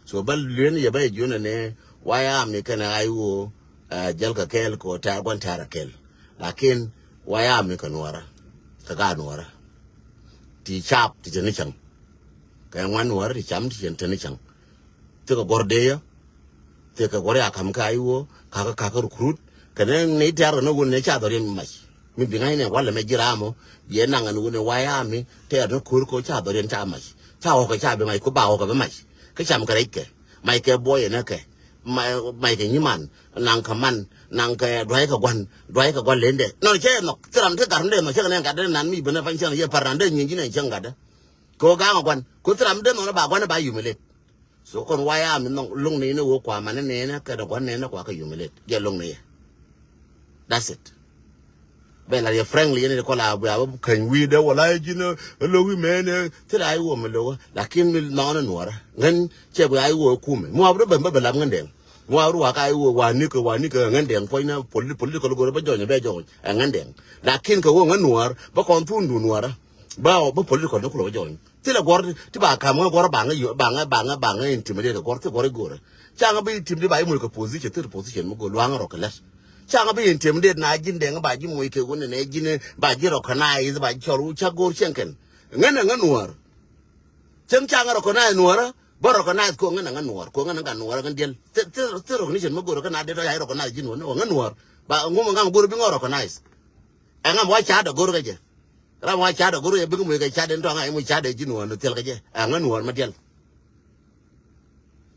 So bä lueeni yɛ bä yɛ jiön ɛnɛ White Army kɛnɛ I O, ɛ, jäl kɛ kɛɛl kɛ ɣöö tɛ̈r gua̱n tɛ̈r ɛ kɛl. Lakin White Army kɛ nuɔrä kɛ gaat nuɔrä. Ti cap ti te ni cäŋ. Kɛ ŋuan nuɔrä ti cam ti te ni cäŋ. Thikɛ guɔ̱r dee yä. Thikɛ guɔ̱r ya ka̱m kɛ I O kakä kakä recruit. Kɛnɛ ni tɛ̈r kɛ ni wun ni ca dhɔriɛn mac. Mi bi ŋa̱cnɛ walɛ mɛ ji̱ raam ɔ biɛ naŋ ɛn wun ni White Army tɛ̈r ni ko̱r kɛ ca dhɔriɛn ca mac. Ca ɣɔ̱kɛ ca bi mac ku ba ɣɔ̱kɛ bi mac. Kä cam kɛ rɛckɛ mac kɛ buɔyɛ nɛ kɛ. May kɛ nyiman, naŋ kɛ man, naŋ kɛ duay kɛ gua̱n, duay kɛ gua̱n lendɛ. Nɔ cɛ nhɔk, thil ram ti gat rundɛ nhɔk cɛ kɛ nɛ gatdɛ nan mi ben ɛ pany cɛ yɛ par nan dee nyin ji̱n ɛ cɛ gatdɛ. Kɛ ɣöö ga̱a̱ŋ ɛ gua̱n, kɛ ɣöö thil ram dee nhɔk ni ba gua̱n ɛ ba humiliate. So kɔn wayami nhɔk lo̱ŋ ni ni wä kua mani ni ni kɛ ni gua̱n ni ni kua kɛ humiliate. Jɛ lo̱ŋ ni yɛ. That's it. Bɛ la yɛ frankly yɛn kɔ la bia bä käny wi̱i̱dɛ wala yɛ ji̱n ɛ lo̱k i̱ mɛn ɛ thil a i̱ wä mi lo̱k. Lakin mi nhɔk ni nuɔrä ŋän cɛ bia i̱ wä kumɛ muap rä bɛ bɛ lam ŋän dɛŋ. Muap rä wa ka i̱ wä wa nikɛ wa nikɛ ŋän dɛŋ puɔ̱ny ni poli- political go̱rä bä jɔny bɛ jɔny ɛ ŋän dɛŋ. Lakin kɛ wä ŋän nuɔr bä kɔn thun du nuɔrä bä bä political ni kulɛ bä jɔny. Thilɛ guɔr ti ba kam ŋä guɔr ba ŋä yo- ba ŋä ba ŋä ba ŋä intimidate guɔr ti guɔr i̱ go̱rä. Ca ŋä bi intimidate ba i̱ muc kɛ position thil position mi go̱r luaŋ rɔ kɛ lät. Ca ŋä bi intimidate na ji̱n dɛŋ ba ji̱ muc kɛ wun nɛ ji̱n ba ji̱ recognize ba ji̱ cɔl ca go̱r cieŋ kɛn. Ŋän ɛ ŋä nuɔr. Cieŋ ca ŋä recognize nuɔrä bä recognize ko ŋän ɛ ŋä nuɔr ko ŋän ɛ ŋä nuɔr ɛ ŋän diɛl. Thil thil recognition mi go̱r kɛ na det tɔ ca recognize ji̱ nuɔr ni wä ŋä nuɔr. Ba ŋum ɛ ŋam go̱r bi ŋä recognize. Ɛ ŋam wa ca dɔ go̱r kɛ jɛ. Ram wa ca dɔ go̱r kɛ jɛ bi ŋä muc kɛ ca den tɔ ŋa i̱ muc ca dɛ ji̱ nuɔr ni thil kɛ jɛ ɛ ŋä nuɔr mi diɛl.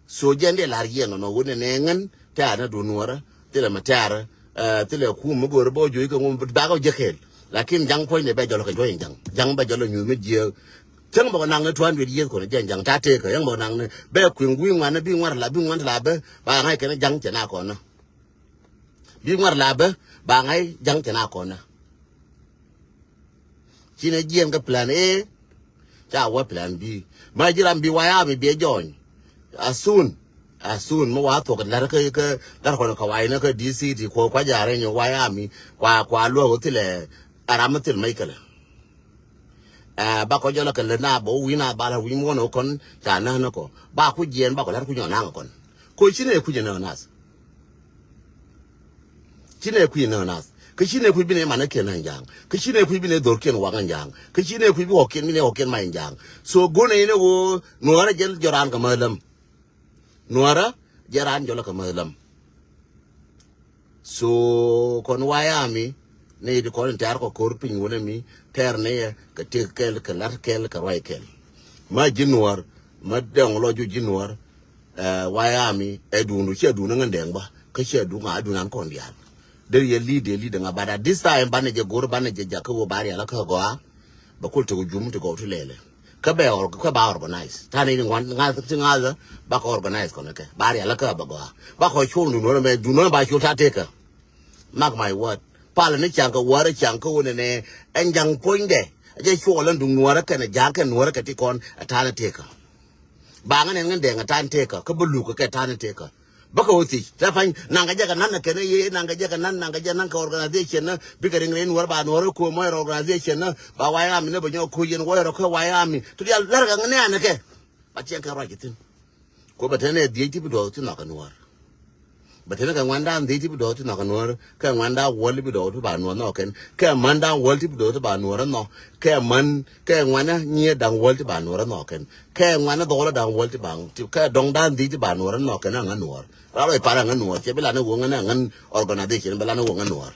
So jɛn dee la̱r yiɛn nɔnɔ wun nɛ nɛ ŋän tɛ̈r ni duun nuɔrä thilɛ mɛ tɛ̈r. Thilɛ kum mi go̱o̱r bä juɔc kɛ ŋum bakɔ jɛ kɛɛl. Lakin ja̱ŋ puɔ̱nydɛ bɛ jɔl kɛ juɔc in ja̱ŋ ja̱ŋ bɛ jɔl nyuuth mi jiääk. Cäŋ bä kɛ naŋ ni two hundred years kɔn jɛn ja̱ŋ ta̱ tëëkä yäŋ bä kɛ naŋ ni bɛ kui̱ŋ wi̱i̱ ŋuan ni bi ŋuan la bi ŋuan la bä ba ŋa̱c kɛn ja̱ŋ cɛ na kɔn ni bi ŋuan la bä ba ŋa̱c ja̱ŋ cɛ na kɔn ni. Ci nɛ jiɛn kä plan A ca wä plan B. Ma ji̱ ram bi wayami biɛ jɔny. As soon as soon mi wa thuɔk lär kä kä lär kɔn kɛ wayni kä D C ti kuɔ kua ja̱ rɛny wayami kua kua luɔk wä thilɛ. Ɛ ram mi thil mec kälɛ. Ɛ ba kɔ jɔlä kɛ lät na bä wi̱na ba lär wi̱ny muɔn wä kɔn ca näk ni kɔ ba ku jiɛn ba kɔ lär ku nyɔ naŋ kɔn. Ko ci nɛ kui̱ nɛ nath. Ci nɛ kui̱ nɛ nath kä ci nɛ kui̱ bi nɛ manä kiɛn nɛ ja̱a̱ŋ kä ci nɛ kui̱ bi nɛ dhor kiɛn waŋ nɛ ja̱a̱ŋ kä ci nɛ kui̱ bi ɣɔk kiɛn bi nɛ ɣɔk kiɛn ma nɛ ja̱a̱ŋ. So go̱n nɛ inɛ ɣöö nuɔ̱ɔ̱rä jɛn jɔran kɛ mäth läm. Nuɔ̱ɔ̱rä jɛn ran jɔlä kɛ mäth läm. So kɔn wayami ni di kɔn in tɛr kɔ ko̱r piny wunɛ mi tɛr ni yɛ kɛ tëk kɛl kɛ lat kɛl kɛ ruac kɛl. Ma ji̱ nuɔ̱ɔ̱r ma dɛŋ lɔ ju ji̱ nuɔ̱ɔ̱r. Wayami ɛ duundu ciɛ duun ŋän dɛŋ bä kä ciɛ duun ŋa duun an kɔn diaal. Dee yɛ lead yɛ lead ŋa but at this time banɛ jɛ go̱r banɛ jɛ jakä wä ba rial kä gɔaa. Bɛ kul tek jum ti gɔw ti lɛlɛ kä bɛ or kä ba organize tani ni ŋuan ŋath ti ŋath. Ba kɔ organize kɔn kɛ ba rial kä bɛ gɔaa ba kɔ col duun wä mɛ duun wä ba col ta tekä. Mark my word. Pal ni caŋ kɛ wäärä caŋ kä wunɛ nɛ ɛn ja̱ŋ puɔ̱nydɛ. Jɛ cuɔl ɛn duŋ nuɔ̱ɔ̱rä kɛn ɛ ja̱a̱ŋ kɛn nuɔ̱ɔ̱rä kɛ ti kɔn ɛ ta̱a̱n ɛ tekä. Baŋä nɛn ŋän dɛŋ ɛ ta̱a̱n tekä kä bä luk kɛ ta̱a̱n ɛ tekä. Bä kɛ wä thiec tɛ pany naŋ kɛ jɛ kɛ nan kɛn ɛ yee naŋ kɛ jɛ kɛ nan naŋ kɛ jɛ nan kɛ organization ni bikɛ riŋ rɛy nuɔ̱ɔ̱rä ba nuɔ̱ɔ̱rä ko̱o̱m wä organization ni ba wayami ni bä nyɔk ko̱o̱c yɛn wä rɔ kä wayami. Ti dial lär kɛ ŋän ni an kɛ ba tiɛŋ kɛ ruac ithin. Ko bɛ tɛn ɛ dhiec ti bi dɔɔk ti nhɔk kɛ nuɔ̱ɔ̱r. Bɛ tɛn kɛ ŋuandan dhiec ti bi dɔɔk ti nhɔk kɛ nuɔ̱ɔ̱r kɛ ŋuandan wäl ti bi dɔɔk ti ba nuɔ̱ɔ̱r nhɔk kɛn kɛ mändan wäl ti bi dɔɔk ti ba nuɔ̱ɔ̱r nhɔk kɛ män kɛ ŋuanä nyiee da̱ŋ wäl ti ba nuɔ̱ɔ̱r nhɔk kɛn kɛ ŋuanä dhɔɔlä da̱ŋ wäl ti ba ti kɛ dɔŋdan dhiec ti ba nuɔ̱ɔ̱r nhɔk kɛn aŋä nuɔ̱ɔ̱r. Ram rɔ i̱ par aŋä nuɔ̱ɔ̱r cɛ bi lan i̱ wuɔ̱ŋ ɛn aŋä organization bi lan i̱ wuɔ̱ŋ aŋä nuɔ̱ɔ̱r.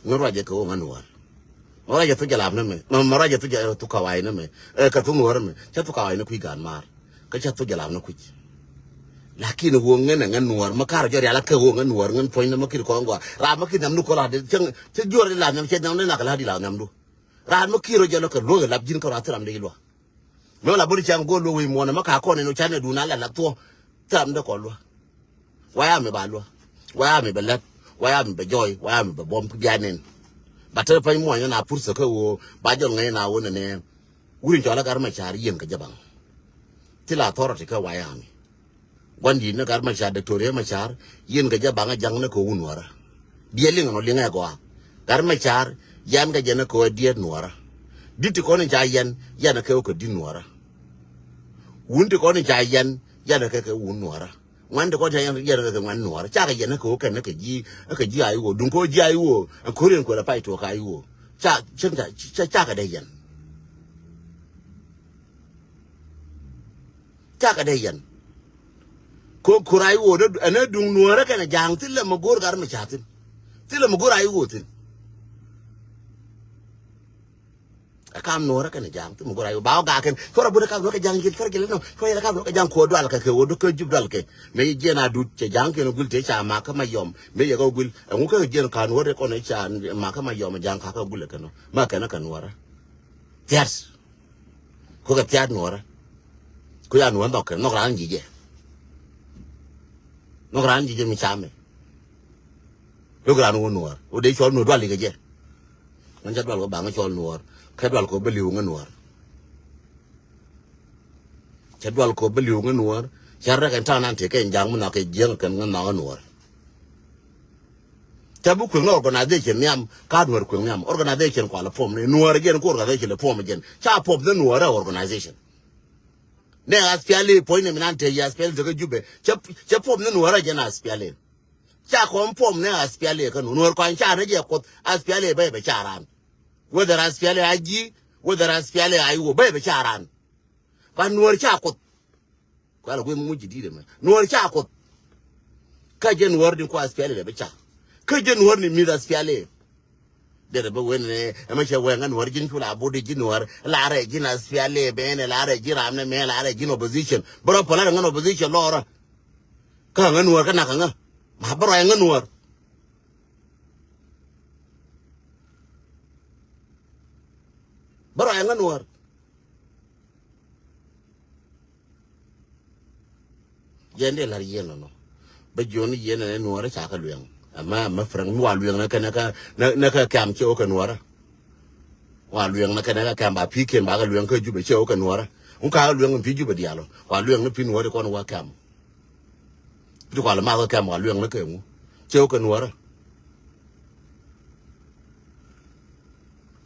Ŋä ruacɛ kɛ wä ŋä nuɔ̱ɔ̱r. Ma ruacɛ thu jɛ lap ni mɛ ma ruacɛ thu jɛ thu kawai ni mɛ. Ɛ kɛ thu nuɔ̱ɔ̱r mɛ cɛ thu kawai ni kui̱ gan maar. Kä cɛ thu jɛ lap ni kui̱. Lakin wä ŋä nɛ ŋä nuɔ̱ɔ̱r ma kar jɔ rial kɛ wä ŋä nuɔ̱ɔ̱r ŋä puɔ̱ny ni ma kir kɔn gɔaa ram ma kir nam ni kola de cɛ cɛ juɔr di la nam cɛ nam ni nak la di la nam du. Ram ma kir jɔ lɔ kɛ luɔ̱k lap ji̱n kɛ ram thi ram de luɔ̱k. Mɛ la bori cam go̱o̱l luɔ̱k wi̱i̱ muɔ̱nɛ mɛ ka kɔn in wä canɛ duun a la la thuɔ̱. Thil ram dee kɔn luɔ̱k. Wayami ba luɔ̱k. Wayami bɛ lät. Wayami bɛ jɔɔy. Wayami bɛ buɔ̱m kä bia nɛn. Ba te pany muɔ̱ny na pursa kä ɣöö ba jɔl ŋäc na wä nɛnɛ. Wur in cɔl a Gat Macar yien kɛ jɛ baŋ. Thil authority kä wayami. Gua̱n di̱t ni Gat Macar, Diktoria Macar, yien kɛ jɛ baŋä ja̱ŋ ni kɛ wun wärä. Biɛ liŋ ɛn ɔ liŋ ɛ gɔaa. Gat Macar, yan kɛ jɛ ni kɛ wä diet nuɔrä. Di̱t ti kɔn in ca yɛn, yan kɛ wä kɛ di̱t nuɔrä. Wun ti kɔn in ca yɛn, yan kɛ kɛ wun nuɔrä. Ŋuan ti kɔn in ca yɛn, yan kɛ kɛ ŋuan nuɔrä. Ca kɛ yɛn kɛ wä kɛn kɛ ji̱, kɛ ji̱ a i̱ wä. Duŋ kɛ wä ji̱ a i̱ wä. Ɛn ko̱r in kuɛ lɛ pay tuɔk a i̱ wä. Ca, ca, ca, ca kɛ dee yɛn. Cakɛ dee yɛn. Ko ko̱r a i̱ ɣöö ɛn ɛ duŋ nuäärä kɛnɛ ja̱a̱ŋ thilɛ mi go̱o̱r gat mi ca thi̱n. Thilɛ mi go̱o̱r a i̱ ɣöö thi̱n. Ɛ kam Nuɔrä kɛnɛ Ja̱a̱ŋ ti mi go̱r a yo̱ ba wä gak kɛn. Cuɔr a buni kam Nuɔrä kɛ Ja̱a̱ŋ ji̱ cuɔr kɛ lɛ nɔ. Cuɔr yɛ kam Nuɔrä kɛ Ja̱a̱ŋ kuɔ dual kɛ kɛ wä duk kä jup dual kɛ. Mëë jiɛn a dut cɛ Ja̱a̱ŋ kɛn guil tëë ca mak kä Mayɔm. Mëë yɛ kɛ guil. Ɛŋu kä jiɛn ka Nuɔrä kɔn ca mak kä Mayɔm Ja̱a̱ŋ ka kɛ guil kɛ nɔ. Ma kɛn kɛ Nuɔrä. Thiat. Ku kɛ thiat Nuɔrä. Ku ya Nuɔrä nhɔk kɛ nhɔk raan ji̱ jɛ. Nhɔk raan ji̱ jɛ mi camɛ. Luk raan wä Nuɔr wä dee cɔl Nuɔr dual ikɛ jɛ. Ŋän cɛ dual wä baŋ cɔl Nuɔr kɛ dual kɔ bä li̱w ŋä Nuɔr. Cɛ dual kɔ bä li̱w ŋä Nuɔr. Cɛ rɛk ɛn ta̱a̱ nan tëë kɛ ɛn Ja̱a̱ŋ mi nhɔk kɛ jiäŋ kɛn ŋä nhɔk ŋä Nuɔr. Cɛ bi kueŋ ni organization nhiam ka Nuɔr kueŋ nhiam organization kual form ni Nuɔr jɛn ku organization lɛ form jɛn ca form ni Nuɔr ɛ organization. Nɛ SPLA puɔ̱ny ni mi nan tëë yɛ SPLA tëë kä Jubɛ cɛ cɛ form ni Nuɔr ɛ jɛn SPLA. Ca kɔn form ni SPLA kä Nuɔr kɔn ca ni jɛ Kuoth SPLA bɛ bɛ ca ran. Whether SPLA a ji̱ whether SPLA a iwä bɛ bɛ ca ran. Ba Nuɔr ca Kuoth. Kuala guin muc ji̱ di̱t ɛmɛ Nuɔr ca Kuoth. Kä jɛ Nuɔr ni kuath SPLA bɛ ca. Kä jɛ Nuɔr ni mi̱th SPLA. Derɛ bä wen ni ɛmɛ cɛ wɛŋ ŋän Nuɔr ji̱n cu la bot ji̱ Nuɔr la rɛ ji̱n SPLA bɛ ni la rɛ ji̱ ram ni mɛ la rɛ ji̱n opposition. Bä rɔ pɔlä rɛ ŋän opposition lɔrä. Kä ŋän Nuɔr kä nak ŋä ma bä rɔ ŋän Nuɔr. Bä rɔ ŋän Nuɔr. Yɛn dee la̱r yɛn lɔnɔ. Bä jiɔn yɛn ɛn Nuɔrä ca kä luɛŋ. Ɛmɛ ɛmɛ fräŋ mi wa luɛŋ nä kɛn nä kä nä kä kɛm cɛ wä kɛ Nuɔrä. Wa luɛŋ nä kɛn nä kä kɛm ba pi̱i̱ kiɛn ba kä luɛŋ kä Jubɛ cɛ wä kɛ Nuɔrä. Wun ka luɛŋ pi̱i̱ Jubɛ diaal ɔ wa luɛŋ ni pi̱i̱ Nuɔrä kɔn wä kɛm. Ti kual math kä kɛm wa luɛŋ nä kɛ ŋu cɛ wä kɛ Nuɔrä.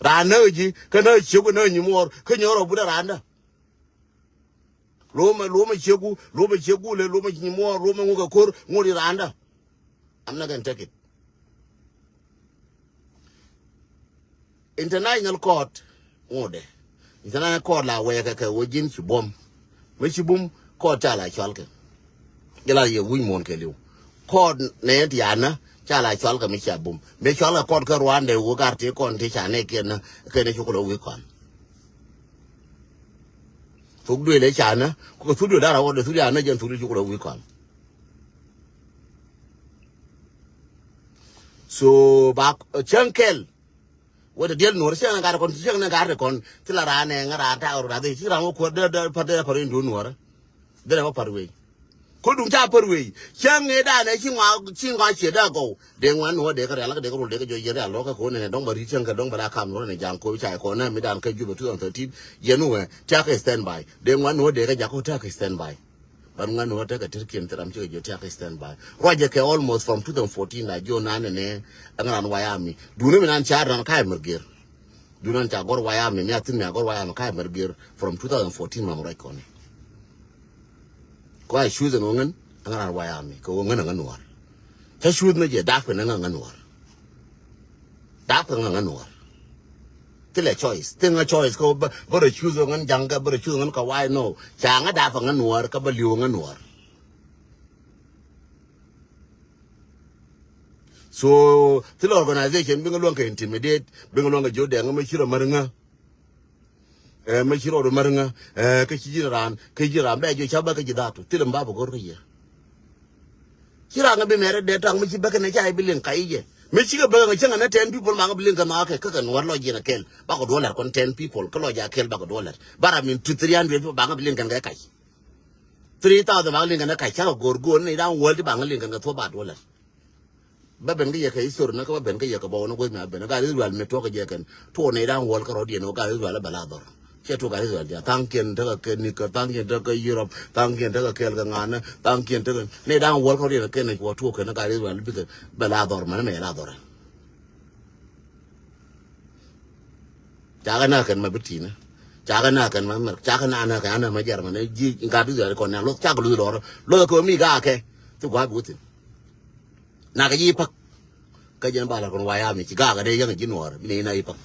Raan nä ji̱ kä nä ciek wä nä nyi muɔɔr kä nyɔr ɔ budä raan dä. Lomɛ lomɛ cieku lomɛ cieku lɛ lomɛ nyi muɔɔr lomɛ ŋu kɛ ko̱r ŋu ri randa. I'm not gonna take it. International court ŋu dɛ. International court la wɛɛkɛ kɛ wä ji̱n ci buɔ̱m. Mɛ ci bum court ca la cual kɛ. Jɛ la yɛ wi̱c muɔ̱n kɛ li̱w. Court nɛ ti anä ca la cual kɛ mi cia bum mɛ cual kɛ court kä Rwanda wä gar ti kɔn ti ca nɛ kiɛn nä kɛn cuk lɔ wi̱c kɔn. Thuk duël ɛ canä ku kɛ thuk duël da̱r a wä dee thuk duël anä jɛn thuk duël cuk rɔ wi̱i̱ kɔn. So ba cäŋ kɛl wä dee diɛl Nuɔr cäŋ nɛ gat kɔn cäŋ nɛ gat kɔn ti la raan nɛ ŋä raan ta̱a̱ rɔ raan dee ci raan wä kuäär dee dee pär dee pär in duun Nuɔr. Dee rɛ wä pär wei. Ko duŋ ca pär wei cäŋ ëë danɛ ci ŋɔak ci ŋɔak ciɛ dee agɔw dee ŋuan ni wä dee kä rial kä dee kä rol dee kä jɔc yɛn rial lɔ kä ko nɛnɛ dɔŋ bɛ ri̱t cäŋ kɛ dɔŋ bɛ la kam ni wä nɛ ja̱a̱ŋ ko ca kɔ nɛ mi dan kä Jubɛ two thousand thirteen. Yɛn wä tiak kä stand by dee ŋuan ni wä dee kä jak ko tiak kä stand by. Ban ŋuan ni wä tek kä tet kiɛn thil ram ci kɛ jɔc tiak kä stand by ruacɛ kɛ almost from two thousand fourteen la jiɔ nan nɛnɛ. Ɛŋ ran wayami duuni mi nan ca ran ka̱a̱c mär gër. Dunan ca gɔr wayami mi a thin mi a gɔr wayami ka̱a̱c mär gër from two thousand fourteen mam ruac kɔni. Kua choose ɛn ɣöö ŋän ɛŋa ran wayami kɛ ɣöö ŋän ɛŋa Nuɔr. Ca choose ni jɛ dap kɛ ni ŋa ŋä Nuɔr. Dap kɛ ŋa ŋä Nuɔr. Thilɛ choice thilɛ ŋa choice kɛ bä bä rɛ choose ɣöö ŋän ja̱ŋ kɛ bä rɛ choose ŋän kɛ way no. Ca ŋa dap kɛ ŋä Nuɔr kɛ bä li̱w ŋä Nuɔr. So thilɛ organization bi ŋä luäŋ kɛ intimidate bi ŋä luäŋ kɛ jiö dɛŋ ŋä mɛ ci rɔ mär ŋä. Ɛ mɛ ci rɔɔdu mär ŋä ɛ kä ci ji̱n raan kä ji̱n raan bɛ ji̱ ca bä kä ji̱ dhatu thilɛ mi ba bä go̱r kä yɛ. Ci raan ŋä bi mɛrɛ dee taŋ mi ci bä kɛ nɛ ca i̱ bi liŋ ka i̱ jɛ mi ci kɛ bä ŋä cäŋ ɛ nɛ ten people ma ŋä bi liŋ kɛ nhɔakɛ kä kɛ Nuɔr lɔ jiɛn ɛ kɛl bakɔ duɔl lɛr kɔn ten people kä lɔ ja kɛl bakɔ duɔl lɛr bara min tu three hundred people ba ŋä bi liŋ kɛn kɛ kac. Three thousand ba ŋä liŋ kɛn kɛ kac cakɔ go̱r go̱r ni da̱ŋ wäl ti ba ŋä liŋ kɛn kɛ thuɔ̱k ba duɔl lɛr. Bä ben kä yɛ kɛ history ni kä bä ben kä yɛ kɛ bä wä ni guäth mi a ben gat Israel mi tuɔk kɛ jɛ kɛn tuɔk nɛy da̱ŋ wäl kä rɔ̱diɛn wä gat Israel bɛ la dhɔr. Cɛ tuɔk gat Israel jɛ tha̱a̱ŋkiɛn tekɛ kɛ nikä tha̱a̱ŋkiɛn tekɛ Europe tha̱a̱ŋkiɛn tekɛ kɛɛl kɛ ŋa̱nä tha̱a̱ŋkiɛn tekɛ nɛy da̱ŋ wäl kä rɔ̱diɛn kɛn wä tuɔk kɛn gat Israel bikɛ bɛ la dhɔr mɛn mɛ la dhɔr. Cakɛ na kɛn ma bi ti̱nä cakɛ na kɛn ma mɛr cakɛ na na kɛn anɛ ma jɛr ma nɛ ji̱ gat Israel kɔn nɛ loth cakɛ luth lɔrä loth kɛ mi gakɛ. Thi gua̱a̱th bi wä thi̱n. Nakɛ ji̱ päk. Kä jɛn ba la kɔn wayami ci gakɛ dee yäŋɛ ji̱ Nuɔɔr bi nɛy na i̱ päk.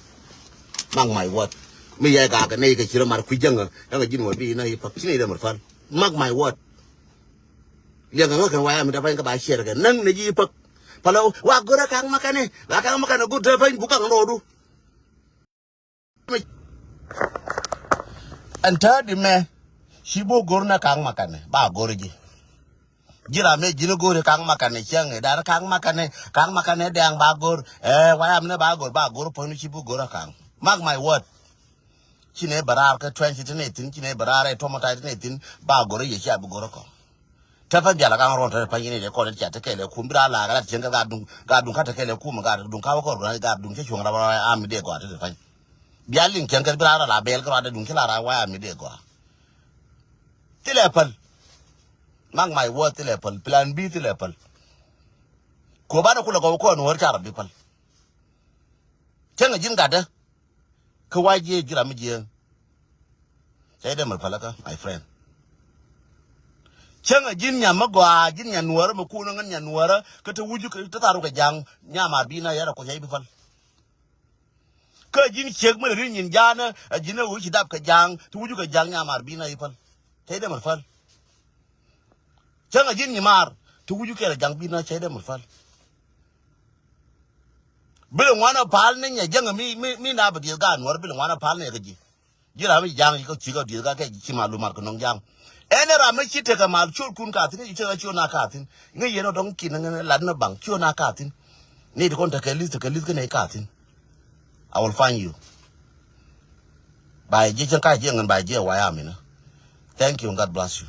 Mark my word. Mi yɛ gakɛ nɛy kɛ ci rɔ mar kui̱ jäŋä yäŋɛ ji̱ Nuɔɔr bi nɛy na i̱ päk ci nɛy dee mär päl. Mark my word. Liɛŋkɛ ŋä kɛn wayami dee pa̱ny kä ba ciɛɛr kɛ näŋ nɛ ji̱ i̱ päk. Pälɛ wa go̱rä ka̱ŋ ma kɛnɛ wa ka̱ŋ ma kɛnɛ go̱r te pa̱ny buk ka̱ŋ rɔɔdu. Ɛn täädi mɛ ci bi go̱r nɛ Kaŋ Makanɛ ba go̱r ji̱. Ji̱ ram mëë ji̱n go̱r Kaŋ Makanɛ cäŋ ɛ dar Kaŋ Makanɛ, Kaŋ Makanɛ dɛŋ ba go̱r. Ɛ wayam nɛ ba go̱r, ba go̱r puɔ̱ny ci bi go̱r Kaŋ. Mark my word. Ci nɛ bɛ raar kä twenty ti nɛ thi̱n, ci nɛ bɛ raar ɛ tɔmɔ tay ti nɛ thi̱n ba go̱r yɛ ci a bi go̱r kɔ. Tɛ pɛn bial a kaŋ ruɔn tɛ pɛn yini dee kɔn cia te kɛlɛ kum bi raa la gat cieŋ gat duŋ, gat duŋ kä te kɛlɛ kum gat duŋ kä wä kɔr gat duŋ cɛ cuɔ̱ŋ rap ami dee gɔaa te pɛn. Bial liŋ cieŋ kɛ bi raa la bɛɛl kɛ raa dee duŋ cɛ la raa wa ami dee gɔaa. Thilɛ päl. Mark my word, thilɛ päl. Plan B thilɛ päl. Ko banɛ kulɛ gɔw kɔn wär ca rɔ bi päl. Cäŋ a ji̱n gatdä. Kä wa jiɛ ji̱ ram mi jiɛ. Cɛ dee mɛ päl kä, my friend. Cäŋ a ji̱n nyam mi gɔaa, ji̱n nyan nuäärä mi kun ŋän nyan nuäärä kä te wuju kä te tharu kɛ ja̱ŋ nyam ar bi na yɛrɛ kuɔth cɛ bi päl. Kä ji̱n ciek mi ri nyin ja̱a̱nä a ji̱n a wuju ci dap kɛ ja̱ŋ te wuju kɛ ja̱ŋ nyam ar bi na i̱ päl. Cɛ dee mɛ päl. Cäŋ a ji̱n nyi maar te wuju kɛɛl a ja̱ŋ bi na cɛ dee mɛ päl. Bil ŋuan a pal ni nyɛ jäŋ mi, mi, mi na bi dieth gaat nuɔr bil ŋuan a pal ni kɛ ji̱. Ji̱ ram mi ja̱ŋ kä ci kä dieth gaat kɛ ci mal lu mar kɛ nɔŋ ja̱ŋ. Ɛn ram mi ci tekɛ mal ciöt kun ka thi̱n, ci tekɛ ciöt na ka thi̱n. Ŋäc yɛn ɔ dɔŋ kin ŋä lat ni baŋ ciöt na ka thi̱n. Ni ti kɔn tekɛ lith, tekɛ lith kä nɛy ka thi̱n. I will find you. Ba jiɛ cäŋ ka jiɛ ŋän ba jiɛ waya minä. Thank you and God bless you.